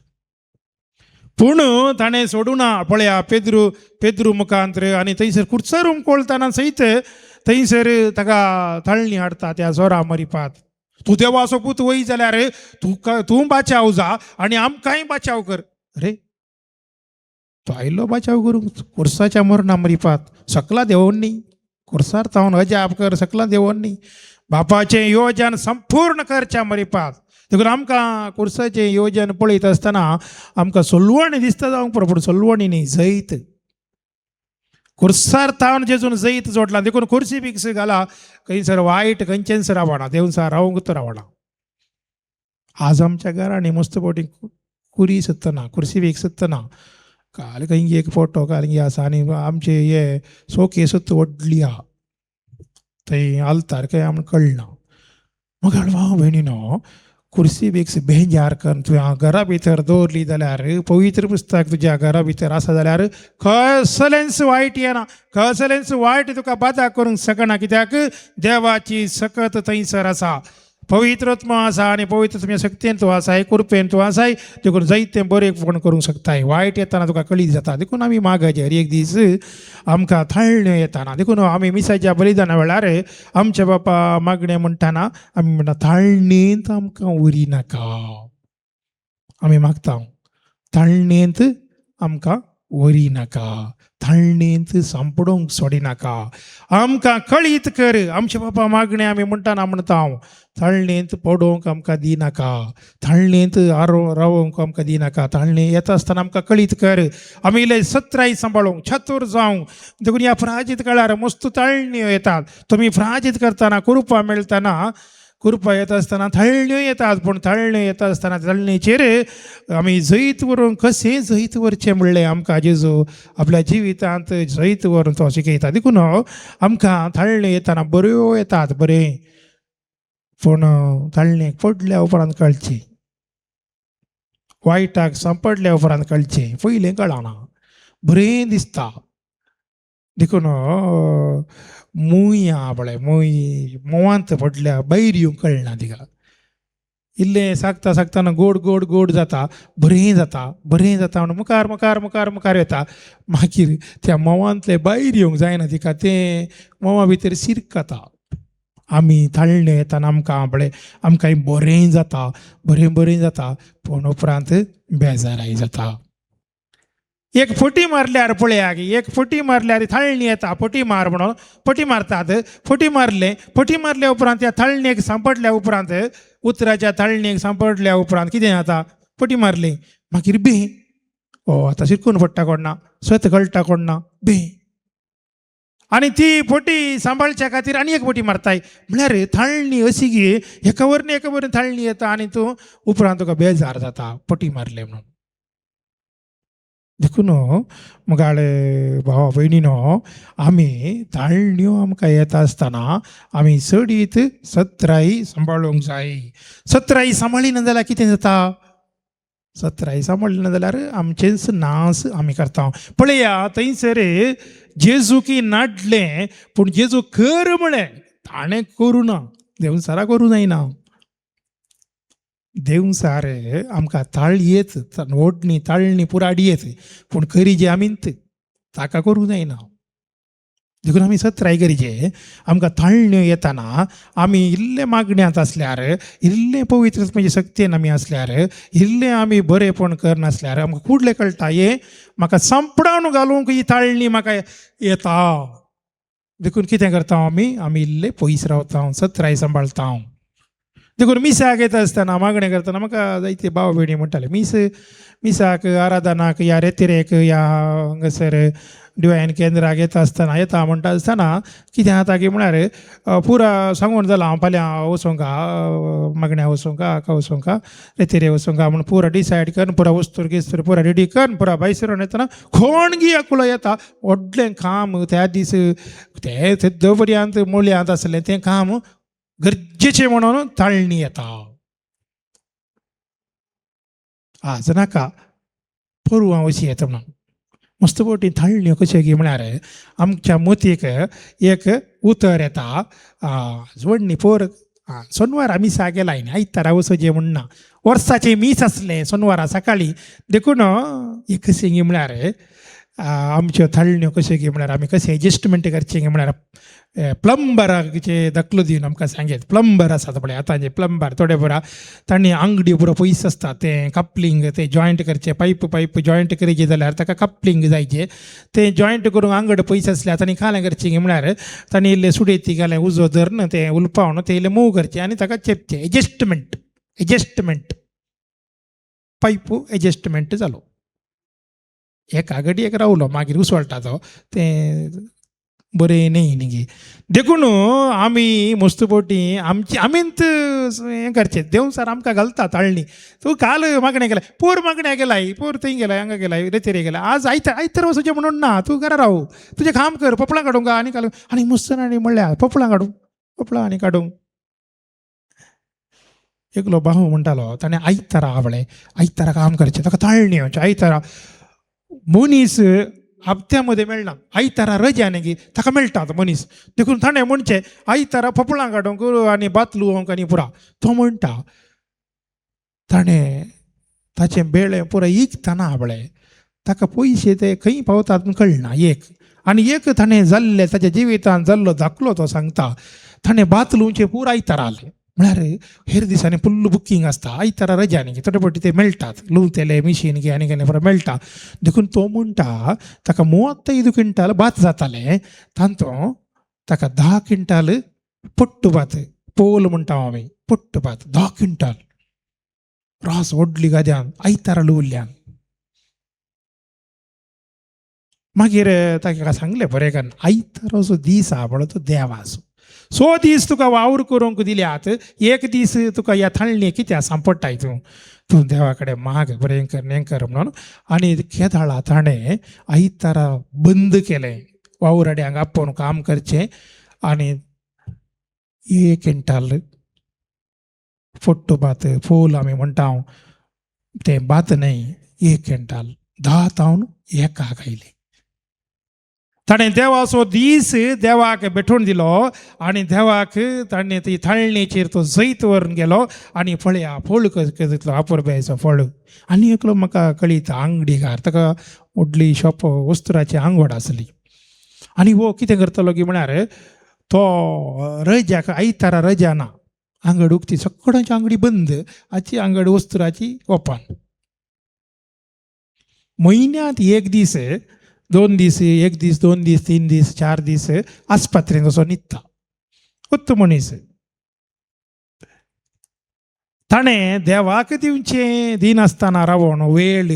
पूण ताणें सोडूना. पळया पेद्रू पेद्रू मुखांतर आनी थंयसर कुर्सर उमकोळताना सयत थंयसर ताका तळणी हाडटा त्या जोरा मरिपात, तूं देवाचो पूत वय जाल्यार तुका तूं बाचाव जा आनी आमकांय बाचाव कर. अरे तो आयलो बाचाव करूंक कुर्साच्या मरणा मरिपात, सकला देवोन न्ही, कुर्सार तावन अजाप कर, सकला देवोन न्ही, बापाचें योजन संपूर्ण करच्या मरिपात. देखून आमकां कुर्साचें योजन पळयत आसतना आमकां सोलवणी दिसता जावंक पुरो, पूण सोलवणी न्ही, जैत. कुर्सार तावन जेजून जैत जोडला. देखून कुर्सी बिक्स घाला खंयसर वायट खंयच्यानसर रावना, देवसार रावंक तर रावना. आज आमच्या घरांनी मस्त फावटी कुरी सत्तना, कुर्सी बीक सत्तना, काल खंय एक फोटो काल आसा आनी आमचे हे शोकेसूच व्हडली आहा थंय आलतार खंय आमकां कळना. मग भाव भयणीनो कुर्सी बिक्स बेजार करून तुवें घरा भितर दवरली जाल्यार पवित्र पुस्तक तुज्या घरा भितर आसा जाल्यार कसलेंच वायट येना, कसलेंच वायट तुका बादा करूंक शकना. कित्याक देवाची सकत थंयसर आसा, पवित्रत्म आसा आनी पवित्रत्म्या शक्तीन तूं आसाय, कृपेन तूं आसाय. देखून जायतें बरें करूंक शकताय. वायट येताना तुका कळीत जाता. देखून आमी मागाचे हर एक दीस आमकां थाळण्यो येताना. देखून आमी मिसाच्या बलिदाना वेळार आमच्या बापा मागणें म्हणटाना आमी म्हणटा थाळणेंत आमकां उरी नाका. आमी मागता थाळणेंत आमकां वरी नाका, थाळणेंत सांपडूंक सोडिनाका, आमकां कळीत कर. आमच्या बापा मागणें आमी म्हणटाना म्हणटा हांव थाळणेंत पडोवंक आमकां दिनाका, थाळणेंत आरो रावोवंक आमकां दिनाका, थाळणे येता आसतना आमकां कळीत कर. आमी इल्ले सत्राय सांबाळूंक छतूर जावंक. देखून ह्या फ्राजीत काळार मस्त ताळण्यो येतात. तुमी फ्राजीत करतना कुरुपा मेळटना कुरपा येता आसतना थळण्यो येतात, पूण थळण्यो येता आसतना थळणेचेर आमी जैत व्हरूंक कशें जैत व्हरचें म्हणलें आमकां जेजू आपल्या जिवितांत जैत व्हरून तो शिकयता. देखून आमकां थळण्यो येतना बऱ्यो येतात बरें, पूण थळणेक पडल्या उपरांत कळचें, वायटाक सांपडल्या उपरांत कळचें, पयलें कळना, बरें दिसता. देखून मूंय आहा पळय, मूंय म्होंवांत पडल्या भायर येवंक कळना तिका. इल्लें सागता सागतना गोड गोड गोड जाता, बरें जाता बरें जाता म्हणून मुखार मुखार मुखार मुखार येता. मागीर त्या म्होंवांतलें भायर येवंक जायना तिका, तें म्होंवा भितर शिरकता. आमी थाळणे येतना आमकां पळय आमकां बरें जाता बरें बरें जाता, पूण उपरांत बेजाराय जाता. एक फटी मारल्यार पळया की एक फटी मारल्यार थाळणी येता, फटी मार म्हणून फटी मारतात. फटी मारलें, फटी मारल्या उपरांत त्या थाळणेक सांपडल्या उपरांत, उतराच्या थाळणेक सांपडल्या उपरांत कितें जाता, फटी मारली मागीर बे ओ आतां शिरकून पडटा कोण ना, स्वत कळटा कोण ना बे. आनी ती फटी सांबाळच्या खातीर आनी एक फटी मारताय. म्हळ्यार थाळणी अशी की एका वरन एका वरन थाळणी येता आनी तूं उपरांत तुका बेजार जाता फटी मारले म्हणून. देखून मुगाळे भावा भयणीनो, आमी ताळण्यो आमकां येता आसतना आमी चडीत सत्राय सांबाळूंक जाय. सत्राय सांबाळिना जाल्यार कितें जाता, सत्राय सांबाळिना जाल्यार आमचेच नास आमी करता. पळया थंयसर जेजूकी नाडलें, पूण जेजू कर म्हळें ताणें करूं ना, देवचारा करूं जायना. देवचार आमकां ताळ येत, ओडणी ताळणी पुराडी येत, पूण करी जे आमीत ताका करूं जायना. देखून आमी सत्राय करीचे. आमकां ताळण्यो येतना आमी इल्ले मागण्यांत आसल्यार, इल्लें पवित्र म्हणजे शक्तेन आमी आसल्यार, इल्लें आमी बरेंपण करनासल्यार आमकां कुडलें कळटा हें म्हाका सांपडावन घालूंक ही ताळणी म्हाका येता. देखून कितें करता आमी, आमी इल्ले पयस रावता, सत्राय सांबाळता. देखून मिसाक येता आसतना मागणें करतना म्हाका जायते भाव भयणी म्हणटाले, मीस मिसाक आराधनाक या रेतिरेक या हांगासर डिवायन केंद्राक येता आसतना येता म्हणटा आसतना कितें जाता की म्हळ्यार पुरा सांगून जालां हांव फाल्यां वचोंका, मागण्या वचोंका, हाका वचोंका, रेतिरे वचोंका म्हूण पुरा डिसायड करून पुरा वस्तूर गिस्तूर पुरा रेडी करून पुरा भायर सरून येतना कोण गी एकलो येता, व्हडलें काम त्या दीस तें तेद्द पर्यंत मुळ्यांत आसलें तें काम गरजेचें म्हणून ताळणी येता. आज नाका पोरवां अशी येता म्हणून मस्त पटी थाळण्यो कश्यो की म्हळ्यार आमच्या मोतीक एक उतर येता, व्हडली पोर सोनवारा मिसा गेलाय न्ही, आयतारा वचोचें म्हण ना, वर्साचें मीस आसलें सोनवारा सकाळीं. देखून एक कशें की म्हळ्यार आमच्यो थाळण्यो कश्यो की म्हळ्यार आमी कशें एडजस्टमेंट करचें की म्हळ्यार प्लंबराचे दखलो दिवन आमकां सांगेत. प्लंबर आसात पळय आतांचे प्लंबर थोडे पुरा तांणी आंगडी पुरो पयस आसता, तें कपलिंग तें जॉयंट करचें, पायप पायप जॉयंट करीचे जाल्यार ताका कपलिंग जायचें, तें जॉयंट करूंक आंगड पयस आसल्यार तांणी खालें करचें की म्हळ्यार तांणी इल्लें सुडेती घालें उजो धरून तें उलपावन तें इल्लें मूव करचें आनी ताका चेपचें. एडजस्टमेंट एडजस्टमेंट पायप एडजस्टमेंट जालो. एका घडयेक रावलो मागीर उसळटा तो तें बरें न्ही न्ही. देखून आमी मस्त पटी आमची आमीच हें करचें. देवचार आमकां घालता ताळणी, तूं काल मागणें केलें, पोर मागण्या गेलाय, पोर थंय गेलाय, हांगा गेलाय, रेतेरे गेलाय, आज आयतार आयतार वचचें म्हणून ना, तूं घरा राव, तुजें काम कर, पपळां काडूंक आनी काल आनी मस्त आनी म्हणल्यार पपळां काडूंक, पपळां आनी काडूंक. एकलो भाव म्हणटालो ताणें आयतारा आवळें आयतारा काम करचें, ताका ताळणी येवचें. आयतारा मनीस हप्त्या मदें मेळना, आयतारा रजा न्ही ताका मेळटा तो मनीस. देखून ताणें म्हणचें आयतारा पपळां काडूंक आनी भात लुवोंक आनी पुरा. तो म्हणटा ताणें ताचें बेळें पुरा इकतना आवळें ताका पयशे ते खंय पावतात म्हूण कळना. एक आनी एक ताणें जाल्लें ताच्या जिवितान जाल्लो दाखलो तो सांगता. ताणें भात लुवचें पुरा आयतारा आलें म्हळ्यार हेर दिसांनी फुल्ल बुकींग आसता, आयतारा रजा न्ही थोडे फावटी ते मेळटात लुवतले मिशीन की आनी केन्ना पुरो मेळटा. देखून तो म्हणटा ताका 35 क्विंटाल भात जातालें, तांतूं ताका 10 क्विंटाल पट्टू भात, पोल म्हणटा आमी, पट्टू भात 10 क्विंटाल रास व्हडली गाद्यान आयतारा लुवल्ल्यान. मागीर ताका सांगलें बरें कारण आयतारो जो दीस आहा पळय तो देवाचो, सो दीस तुका वावर करूंक दिल्यात, एक दीस तुका ह्या थाळणी कित्याक सांपडटाय तूं? तूं देवा कडेन माग, बरें कर, हें कर म्हणून. आनी केदाळा ताणें आयतारा बंद केलें, वावराड्यांक आपोवन काम करचें. आनी एक क्विंटाल फोट्टो भात, फोल आमी म्हणटा तें भात न्हय, एक क्विंटाल 10 तावन एकाक आयलें. ताणें देवाचो दीस देवाक भेटून दिलो आनी देवाक ताणें ती थाळणेचेर तो जैत व्हरून गेलो. आनी पळया फळ तितलो आपुरबायेचो फळ. आनी एकलो म्हाका कळीत आंगडीकार, ताका व्हडली शॉप वस्तुराची आंगवड आसली. आनी हो कितें करतालो की म्हळ्यार तो रजाक, आयतारा रजा ना, आंगड उगती, सगळ्यांची आंगडी बंद, हाची आंगड वस्तुराची ओपन. म्हयन्यांत एक दीस दोन दीस, एक दीस दोन दीस, 3 दीस, 4 दीस आस्पत्रेंत असो न्हिदता. उत्त मनीस. ताणें देवाक दिवचें दिनासतना रावोन वेळ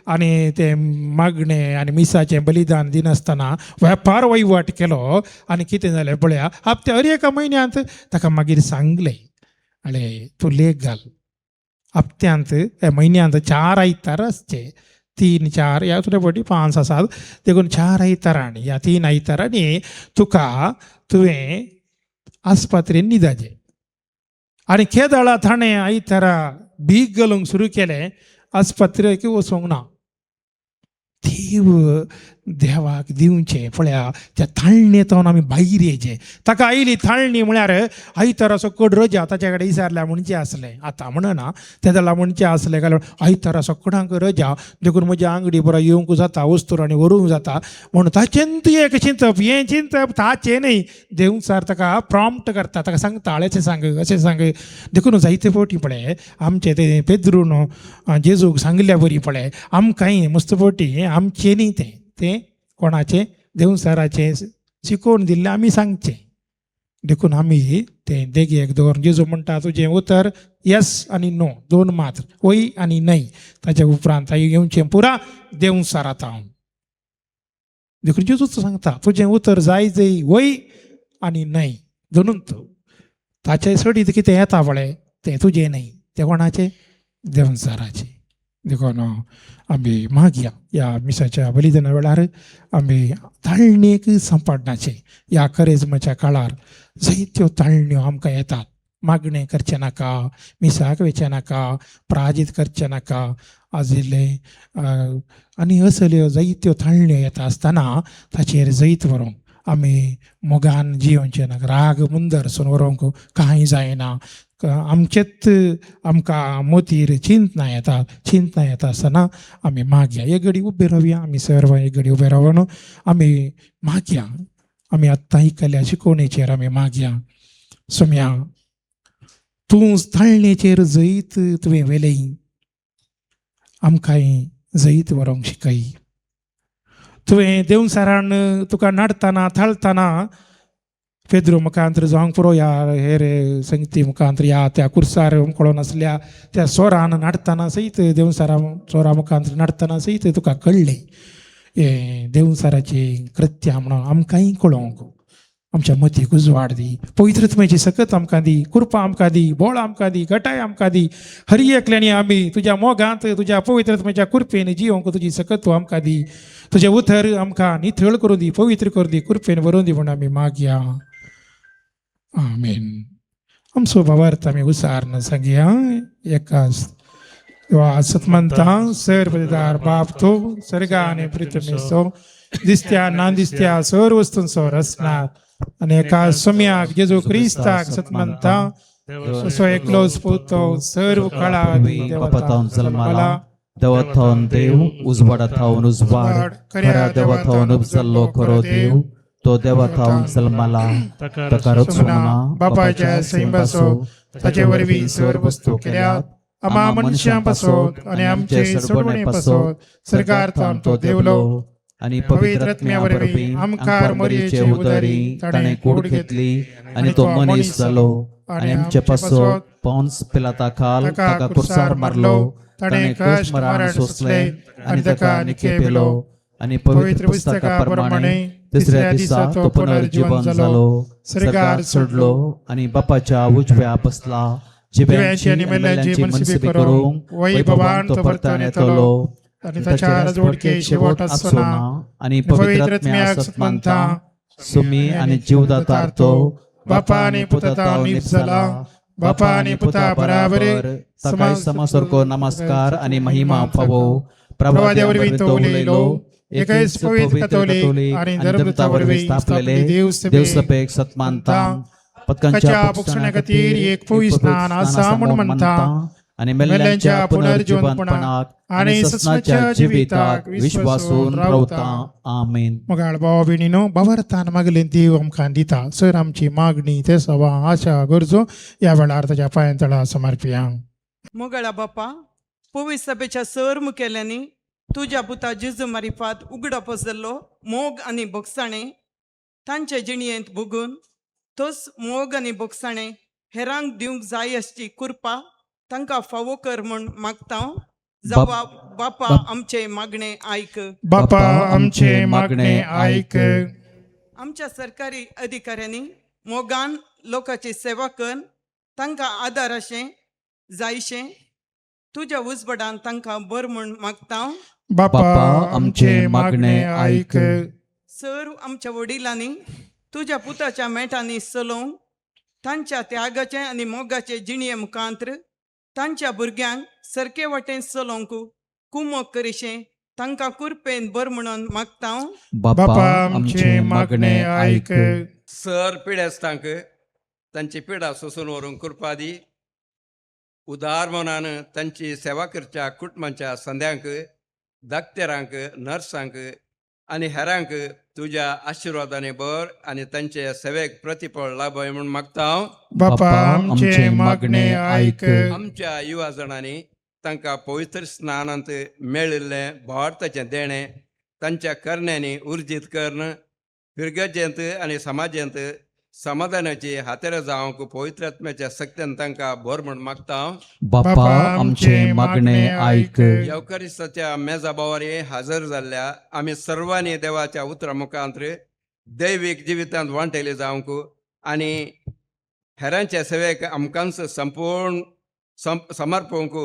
आनी तें मागणें आनी मिसाचें बलिदान दिनासतना वेपार वहिवाट केलो. आनी कितें जालें पळया, हप्ते हर एका म्हयन्यांत ताका मागीर सांगलें, आळे तूं लेख घाल, हप्त्यांत म्हयन्यांत 4 आयतार आसचे, 3 4 ह्या तुजे फावटी 5 आसात, देखून 4 आयतारांनी ह्या 3 आयतारांनी तुका तुवें आस्पत्रेन न्हिदाचें. आनी केदळा ताणें आयतारा भीक घालूंक सुरू केलें, आस्पत्रेक वचूंक ना. देव देवाक दिवचें पळया त्या थाळणे तावन आमी भायर येयचें. ताका आयली थाळणी म्हळ्यार आयतारा सकड रजा ताच्या कडेन विचारल्या म्हणचें आसलें, आतां म्हणना, ते जाल्यार म्हणचें आसलें कारण आयतारा सकडांक रजा, देखून म्हज्या आंगडी बरो येवंक जाता, वस्तूर आनी व्हरूंक जाता म्हणून ताचेंत एक चिंतप, हें चिंतप ताचें न्हय, देवचार ताका प्रॉम्प्ट करता, ताका सांगता अशें सांग अशें सांग. देखून जायते फावटी पळय आमचें तें पेद्रून जेजूक सांगिल्ल्या बरी पळय आमकांय मस्त फावटी आमचें न्ही तें, तें कोणाचें देवचाराचें शिकोवन दिल्लें आमी सांगचें. देखून आमी तें देगेक दवरून जेजू म्हणटा तुजें उतर येस आनी नो दोन मात्र, वय आनी न्हय, ताच्या उपरांत येवचें पुरा देवचारांत हांव. देखून जेजूच सांगता तुजें उतर जाय जय वय आनी न्हय दोनूच, ताचे सोडीत कितें येता पळय तें तुजें न्हय, तें कोणाचें देवचाराचें. देखून आमी मागया ह्या मिसाच्या बलिदाना वेळार आमी ताळणेक सांपडनाचें. ह्या करेजमाच्या काळार जायत्यो ताळण्यो आमकां येतात, मागणें करचें नाका, मिसाक वचचें नाका, प्राजीत करचें नाका आजिल्लें आनी असल्यो जायत्यो ताळण्यो येता आसतना ताचेर जैत व्हरूंक आमी मोगान जियोवचें नाका, राग मुंदरसून व्हरूंक कांय जायना. आमचेच आमकां मोतीर चिंतना येता, चिंतना येता आसतना आमी मागया एक घडी उबे रावया, आमी सर्व एक घडी उबे रावन आमी मागया. आमी आत्तां आयकल्या शिकोवणेचेर आमी मागया. सोम्या तूं ताळणेचेर जैत तुवें व्हेलें, आमकांय जैत व्हरूंक शिकय. तुवें देवसारान तुका नाडतना थाळतना पेद्रो मुखांतर जावंक पुरो ह्या हेर संगती मुखांतर ह्या त्या कुर्सार कळोन आसल्या त्या सोरान नाडतना सयत देवसारा चोरा मुखांतर नाडतना सयत तुका कळ्ळें हें देवसाराचें कृत्यां म्हणून आमकांय कळोवंक आमच्या मतीक उजवाड दी, पवित्रत्माची सकत आमकां दी, कृपा आमकां दी, बोळ आमकां दी, गटाय आमकां दी. हरी एकल्यानी आमी तुज्या मोगांत तुज्या पवित्रत्माच्या कृपेन जियोंक तुजी सकत तूं आमकां दी. तुजें उतर आमकां निथळ करूं दी, पवित्र करूं दी, कृपेन भरून दी म्हूण आमी मागया. आमेन. आमचो भावार्थ आमी उसार सांगया. एका सतमंता सर्वदार बाप तूं सर्गा आनी पृथ्वीचो दिसत्या ना दिसत्या सर्व वस्तूंचो रचणार आनी एका सोम्याक जेजू क्रिस्ताक सतमंता असो एकलोच पूत सर्व काळा बापाथावन जल्माला, देवाथावन देव, उजवाडाथावन उजवाड, खऱ्या देवाथावन उपजल्लो खरो देव, तो देवाथावन जल्माला, ताका रचूंक ना, बापाच्या सैंबासो ताचे वरवीं सर्व वस्तू केल्यात, आमा मनशां पासत आनी आमचे सोडवणे पासत सरकार तो देवलो आनी पवित्र आत्म्या वरवीं आमकार मरयेचे उदारी ताणें कूड घेतली आनी तो मनीस जालो आनी आमचे पासत पॉन्स पिलाता खाल ताका कुर्सार मारलो, ताणें कश्ट मरण सोंसलें आनी ताका निखेपेलो, आनी पवित्र पुस्तका प्रमाणे तिसऱ्या दिसा तो पुनर्जीवन जालो, स्वर्गार चडलो आनी बापाच्या उजव्या बसला, जिव्यांची आनी मेल्ल्यांची मनसुबी करूंक वैभवान तो परतान येतलो आनी ताच्या राजवटके शेवट आसचो ना आनी पवित्र आत्म्याक सत्मानता सुमी आनी जीवदातार तो बापा आनी पुता निप जाला, बापा आनी पुता बराबर ताकाय समासारको नमस्कार आनी महिमा फावो. प्रवाद्या वरवीं तो उलयलो, एकच पवित्र कथोलिक आनी धर्मदूता वरवीं स्थापलेले देवसभेक सत्मानता, पदकांच्या भोगसण्या खातीर एक पवित्र स्नान आसा म्हूण म्हणटा आनी मेल्ल्यांच्या पुनर्जीवनपणाक आनी ससनाच्या जिविताक विश्वासून रावता. आमेन. मोगाळ भावा भयणीनो, बाबरतान मागलें देव आमकां दिता. सर आमची मागणी ते सवा आशा गरजो ह्या वेळार ताच्या पांयां तळा समर्पिया. मोगळा बापा, पवित्र सभेच्या सर मुखेल्यांनी तुज्या पुता जेजू मारिफात उगडापो जाल्लो मोग आनी भोगसाणें तांचे जिणयेंत भोगून तोच मोग आनी भोगसाणें हेरांक दिवंक जाय आसची कृपा तांकां फावो कर म्हूण मागता. जावा बापा, आमचें मागणें आयक. बापा, आमचें मागणें आयक. आमच्या सरकारी अधिकाऱ्यांनी मोगान लोकांची सेवा कर तांकां आदार अशें जायशें तुज्या उजबडान तांकां बर म्हूण मागता. बापा, आमचें मागणें आयक. सर आमच्या वडिलांनी तुज्या पुताच्या मेटांनी चलोवंक तांच्या त्यागाचें आनी मोगाचे जिणये मुखांत्र तांच्या भुरग्यांक सरके वाटेन चलोवंक कुमोक करिशें तांकां कुरपेन बर म्हणून मागता. बापा, आमचें मागणें आयक. सर पिडेस्तांक तांची पिडा सोसून व्हरूंक कृपा दी. उदार मनान तांची सेवा करच्या कुटुंबाच्या संद्यांक, दाक्तेरांक, नर्सांक आनी हेरांक तुज्या आशिर्वादांनी भर आनी तांचे सेवेक प्रतिफळ लाभय म्हूण मागता हांव. बापा, आमचें मागणें आयक. आमच्या युवा जाणांनी तांकां पवित्र स्नानांत मेळिल्लें भावार्थाचें देणें तांच्या करण्यांनी उर्जीत करून फिरगजेंत आनी समाजेंत समाधानाची हातेर जावंक पवित्र आत्म्याच्या सक्त्यान तांकां भर म्हूण मागता हांव. बापा, आमचें मागणें आयक. येवकारिस्ताच्या मेजा बावारी हाजर जाल्ल्या आमी सर्वांनी देवाच्या उतरा मुखांत दैवीक जिवितांत वांटेले जावंक आनी हेरांच्या सेवेक आमकांच संपूर्ण समर्पूंक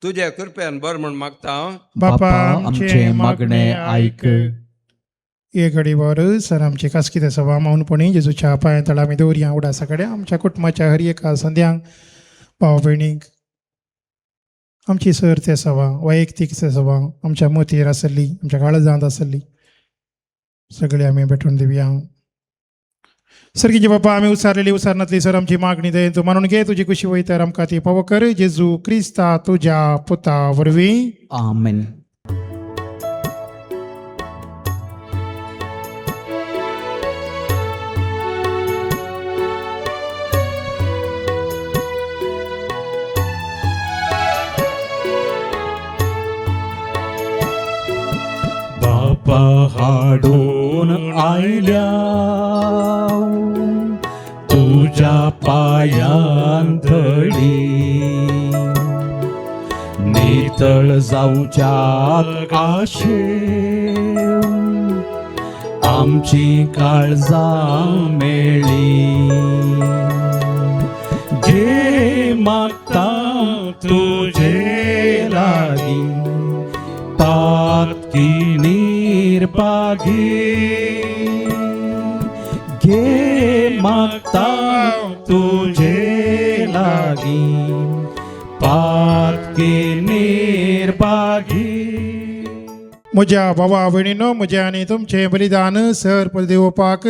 तुजे कृपेन बर म्हूण मागता हांव. बापा, आमचें मागणें आयक. एक घडी वर सर आमची खासगी ते सभा मौनपणी जेजूच्या पांयां तळा आमी दवरया. उडासा कडेन आमच्या कुटुंबाच्या हर एका संद्यांक, भाव भयणीक आमची सर ते सभा वैयक्तीक ते सभा आमच्या मोतीर आसली, आमच्या काळजांत आसली, सगळे आमी भेटून दिवया. सर्गीचे बापा, आमी उसारलेली उसारनातली सर आमची मागणी दे तूं मानून घे. तुजी कुशी वयतर आमकां ती पावो कर, जेजू क्रिस्ता तुज्या पुता वरवीं. आमेन. बापा हाडून आयल्या तुज्या पायान धडी, नितळ जावच्याक आशे आमची काळजां मेळी. घे मागता तुझे लागी पातकी निर्भागी, घे मागता तुझे लागी पातकी निर्भागी. म्हज्या बाबा भयणीनो, म्हजें आनी तुमचें बलिदान सर देवपाक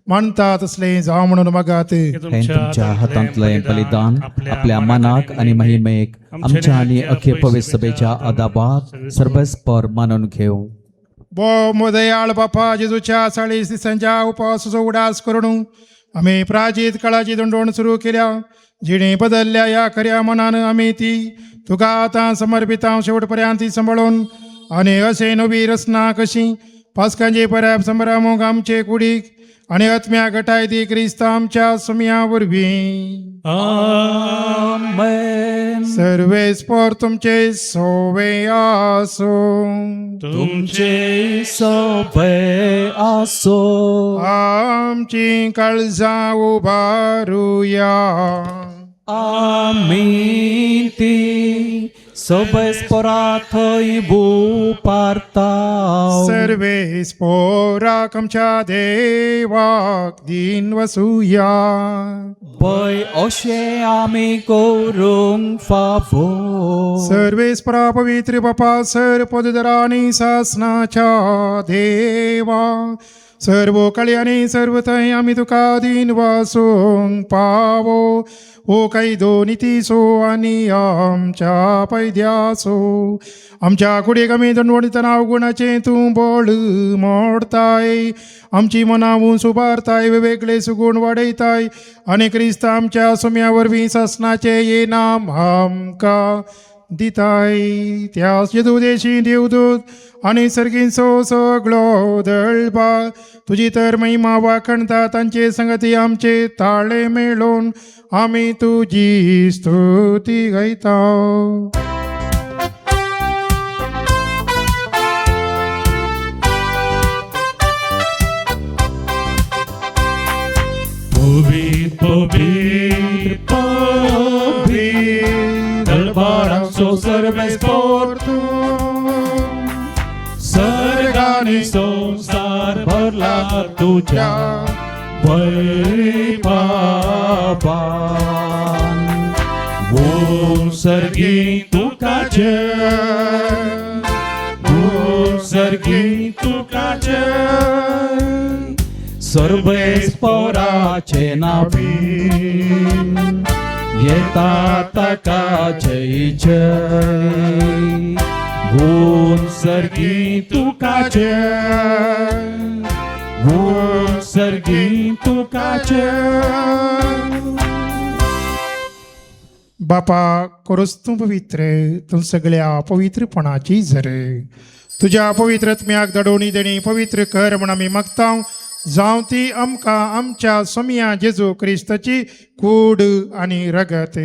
मानता तसलें जावं म्हणून मागात. हें तुमच्या हातांतलें बलिदान आपल्या मनाक आनी महिमेक आमच्या आनी अख्खे पवित्र सभेच्या आदाबात सर्वस्पर मानून घेवं. बो दयाळ बापा, जेजूच्या 40 दिसांच्या उपवासाचो उडास करून आमी प्राचीत काळाची दंडवण सुरू केल्या. जिणे बदलल्या ह्या खऱ्या मनान आमी ती तुका आतां समर्पितां. शेवटपर्यंत ती सांबाळून आनी अशें नवी रचना कशी पास्कांची परब संभ्रमूंक आमचे कुडीक आनी आत्म्या गटाय दी क्रिस्त आमच्या सुमया वरवीं. आमेन. सर्वेस्पोर तुमचे सोवे आसूं. तुमचे सोबे आसो. आमची काळजां उबारुया. आमी ती सोबेस्पोरा थंय भुपारता. सर्वेस्पोराक आमच्या देवाक दिन वसुया. भंय अशें आमी करूंक फावो. सर्वेस्परा पवित्र बापा, सर पदधरांनी सासनाच्या देवा, सर्व कळयांनी सर्व थंय आमी तुका दिन वासूंक पावो हो कायदो नितीचो आनी आमच्या पैद्याचो. आमच्या कुडीक आमी दंडवणितना अवगुणाचें तूं बळ मोडताय, आमची मनां सुबारताय, वेगवेगळे सुगूण वाडयताय आनी क्रिस्त आमच्या सुम्या वरवीं सासनाचें ये नाम आमकां दिताय. त्या जेदुदेशी देवदूत आनी सर्गींचो सगळो दळबा तुजी तर महिमा वाखणता. तांचे संगती आमचे ताळे मेळोवन आमी तुजी स्तुती गायता. पवित्र पवित्र पवित्र दरबाराचो सर्वेस्पोर सर्गानी संसार भरला तुझ्या वैभवान. ओ सर्गी तुका जय, ओ सर्गी तुका जय. सर्वेस्पोराचे नावी येता ताका जय जय. गुण सर्गी तुका जय, गुण सर्गी तुका जय. बापा, करोस तूं पवित्र, तूं सगळ्या पवित्रपणाची झर. तुज्या पवित्र आत्म्याक दडोवणी देणी पवित्र कर म्हण आमी मागता. जावं ती आमकां आमच्या सोमया जेजू क्रिस्ताची कूड आनी रगत.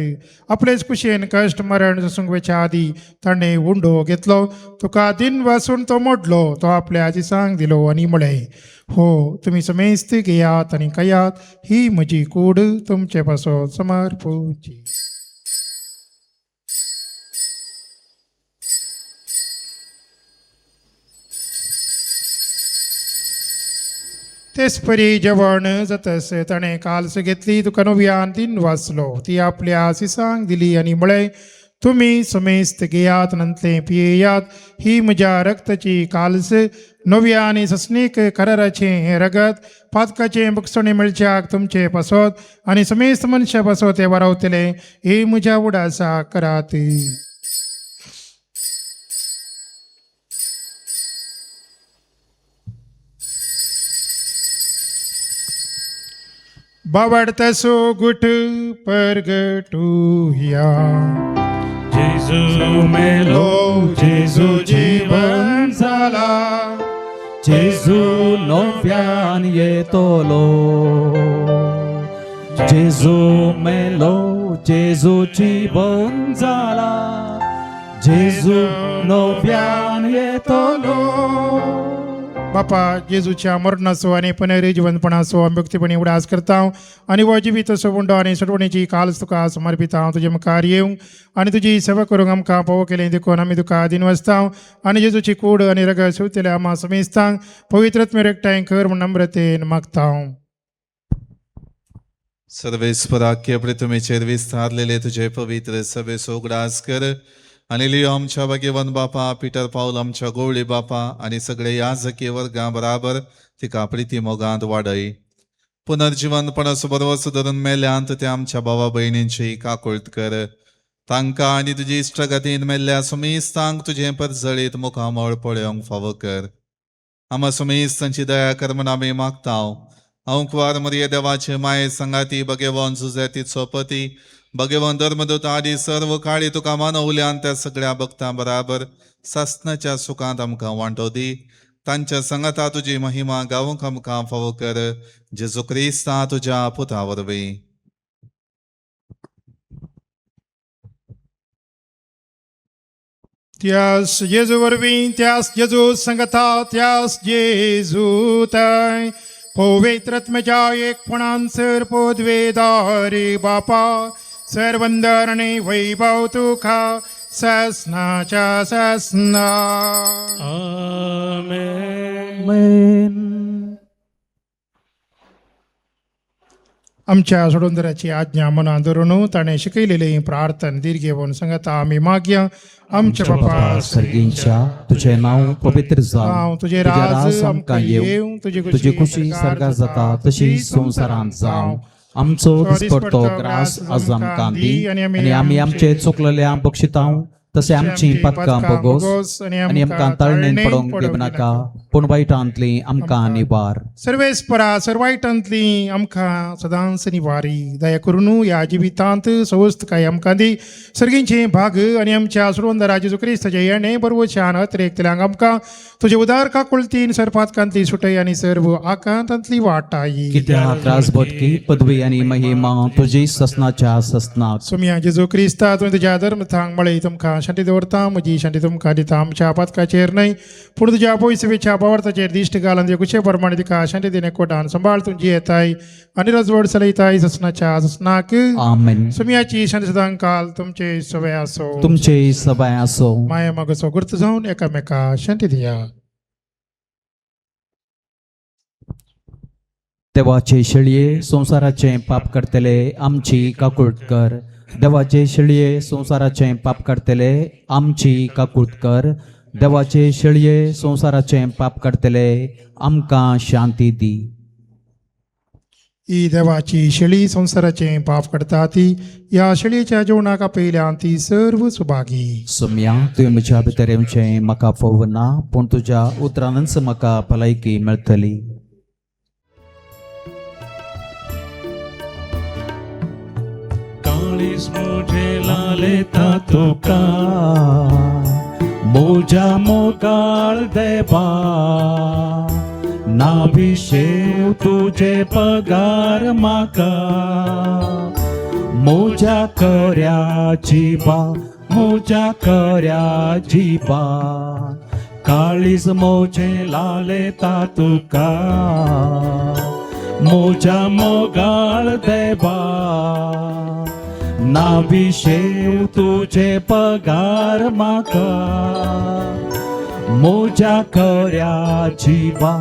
आपलेच कुशेन कश्ट मरण जसूंक वेच्या आदी ताणें उंडो घेतलो, तुका दिन वासून तो मोडलो, तो आपल्या दिसांक दिलो आनी म्हळें, हो तुमी समेस्त घेयात आनी खायात, ही म्हजी कूड तुमचे पासत समर्पूची. तेच परी जेवण जातस ताणें काल्स घेतली, तुका नव्यान दिन वाचलो, ती आपल्या सिसांक दिली आनी म्हळें, तुमी समेस्त घेयात नंतले पियेयात, ही म्हज्या रक्ताची काल्स, नव्या आनी सस्नीक कराराचें हें रगत, पातकाचें बगसणे मेळच्याक तुमचे पासत आनी समेस्त मनशा पासत हें वारावतलें. ही म्हज्या उडासा करात. बावडतसो गुट परगटुया. जेजू मेलो, जेजू जीवन झाला, जेजू नव्यान येतलो. जेजू मेलो, जेजू जीवन जाला, जेजू नव्यान येतलो. बापा, जेजूच्या मरणाचो आनी पुनरुज्जीवनपणाचो आमी भक्तीपणी उडास करता आनी हो जिवीत उंडो आनी सोडवणेची कालच तुका समर्पिता. तुजे मुखार येवंक आनी तुजी सेवा करूंक आमकां पावो केलें देखून आमी तुका दिनवासता आनी जेजूची कूड आनी रगत शिवतल्या आमा समेस्तांक पवित्रत्मे एकठांय कर म्हूण नम्रतेन मागता. सर्वेस्पराक्य पृथ्वीचेर विस्तारलेले तुझे पवित्र सभेचो उगडास कर आनी लियो आमच्या भाग्यवन बापा, पिटर पावल आमच्या गोवळी बापा आनी सगळे याजकी वर्गा बराबर तिका प्रिती मोगांत वाडय. पुनर्जिवनपणाचो बरवस धरून मेल्यांत त्या आमच्या भावा भयणींची काकुळट कर. तांकां आनी तुजी इश्टगतीन मेल्ल्या सुमेस्तांक तुजें परजळीत मुखामळ पळोवंक फावो कर. आमा सुमेस्तांची दया कर म्हूण आमी मागता. अंकवार मरिये देवाचे माये संगाती, भगेवन जुजेती सोपती, भगेवन धर्मदूत आदी सर्व काळी तुका मानवल्यान त्या सगळ्या भक्तां बराबर सासनाच्या सुखांत आमकां वांटो दी. तांच्या संगता तुजी महिमा गावंक आमकां फावो कर जेजू क्रिस्ता तुज्या पुता वरवीं. त्यास जेजू वरवीं, त्यास जेजू संगता, त्यास जेजू तय पवित्र आत्म्याच्या एकपणान सर पदवेदारी बापा सर्वंदर आणि वैभव तुका ससनाच्या ससना. आमेन. आमेन. आमच्या सोडूनदराची आज्ञा मनात धरून ताणें शिकयलेली प्रार्थना दीर्घेवन संगता आमी मागया. आमच्या बापा सर्गींच्या, तुझें नांव पवित्र जावं, जावं, तुजें तुजें राज राज आमकां आमकां येवं, येवं, तुजी तुजी खुशी सर्गार जाता तशी संवसारांत जावं. आमचो दिसपडतो ग्रास आज आमकां दी आनी आमी आमचे चुकलेल्या बक्षितांव तशें आमची पातकां बोगोस आनी आमकां ताळणेन पडोवंक दिवनाका, पूण वायटांतली आमकां निवार. सर्वेस्परा सर्वायटांतली आमकां सदांच निवारी. दया करून ह्या जिवितांत सवस्तकाय आमकां दी, सर्गींचे भाग आनी आमच्या सुरवंदरा जेजू क्रिस्ताचे येणे बरवच्यान अतिरेकतल्यांक आमकां तुजे उदार काकुळतीन सरपातकांतली सुटय आनी सर्व आकांतांतली वाटाई. कित्याक राजबटकी पदवी आनी महिमा तुजी ससनाच्या ससनाक. सुम्या जेजू क्रिस्ता, तुवें तुज्या धर्मथांग मळय, तुमकां शांती दवरता, म्हजी शांती तुमकां दिता. आमच्या पातकाचेर न्हय पूण तुज्या पयसवेच्या पावर्ताचेर दिश्ट घाल आनी तुज्या कुशे प्रमाणे तिका शांती दिणे कोटान सांबाळ. तुजी येताय आनी रजवड चलयताय ससनाच्या ससनाक. आमेन. सुम्याची शांती सदां काल तुमचे सवय आसो. तुमचे सबाय आसो. माया मागचो गुर्त जावन एकामेका शांती दिया. देवाचे शेळये संवसाराचें पाप करतले आमची काकूट कर. देवाचे शेळये संवसाराचें पाप करतले आमची काकूट कर. देवाचे शेळये संवसाराचें पाप करतले आमकां शांती दी. ही देवाची शेळी संवसाराचें पाप करता ती ह्या शेळयेच्या जेवणाक आपयल्या ती सर्व सुभागी. सोम्या, तुवें म्हज्या भितर येवचें म्हाका फोवना, पूण तुज्या उतरानच म्हाका भलायकी मेळटली. काळीज मुझे लालेता तुका, मोजा मोगाळ देवा, नाभिशेव तुझे पगार माका, मोजा कर्या जीवा, मोजा कर्या जीवा, काळीज मोजे लालेता तुका, मोजा मोगाळ देवा, नाभिशेव तुझे पगार माका, मोजा कर्या जीवा,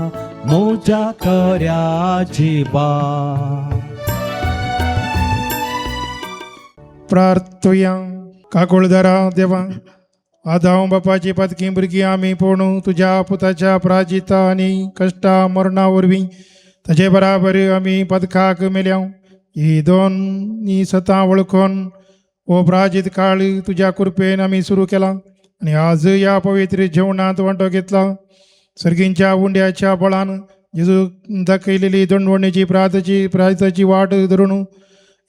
मोजा कर्या जीवा. प्रार्थुया. काकुळदारा देवा, आदाव बापाची पदकी भुरगीं आमी पूण तुज्या पुताच्या प्राजिता आनी कश्टा मरणा वरवीं ताजे बराबर आमी पदकाक मेल्या. ही दोन ही सतां वळखून हो प्राजीत काळ तुज्या कृपेन आमी सुरू केला आनी आज ह्या पवित्र जेवणांत वांटो घेतला. सर्गींच्या उंड्याच्या बळान जेजू दाखयलेली दंडवणीची प्राताची प्रायताची वाट धरून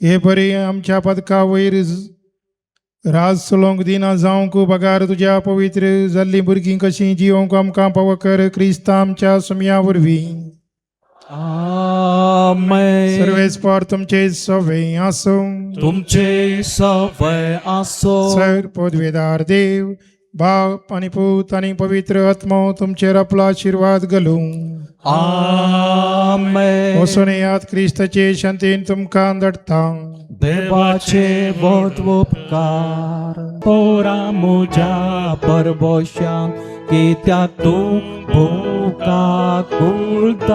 हे परी आमच्या पदका वयर राज चलोवंक दिना जावंक बगार तुज्या पवित्र जाल्लीं भुरगीं कशीं जियोंक आमकां पावो कर, क्रिस्ता आमच्या सुमया वरवीं. आमेन. सर्वेस्पर तुमचे सवे आसूं. तुमचे सवय आसो. सर पदवेदार देव बाप आनी पूत आनी पवित्र आत्मो तुमचेर आपलो आशिर्वाद घालूं. आमेन. वचून येयात, क्रिस्ताचे शांतीन तुमकां धाडटा. देवाचे बोध उपकार पोरा मुज्या परबोशान, कित्याक तूं भोका कुळदार,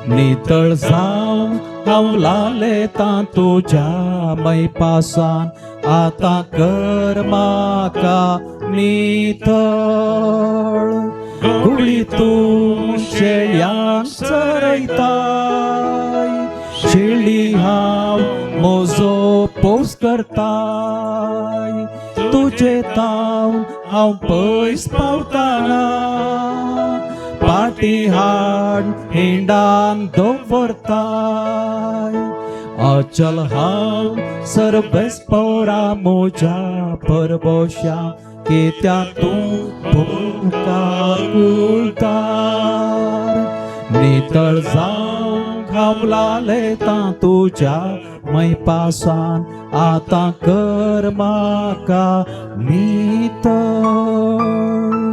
नितळ जावन हांव लालेतां तुज्या मैपासान, आतां कर म्हाका नितळ. गुळी तूं शेळयांक चरयताय, शेळी हांव म्हजो पोस करताय, तुजे तावन हांव पयस पावताना, पाटी हाड हिंडान दवरताय. अचल हांव सर्वेस्पोरा म्हज्या परबोशा, कित्याक तूं भोव काकुळटार नितळ जावंक हांव लालेतां तुज्या मैपासान आतां कर म्हाका नितळ.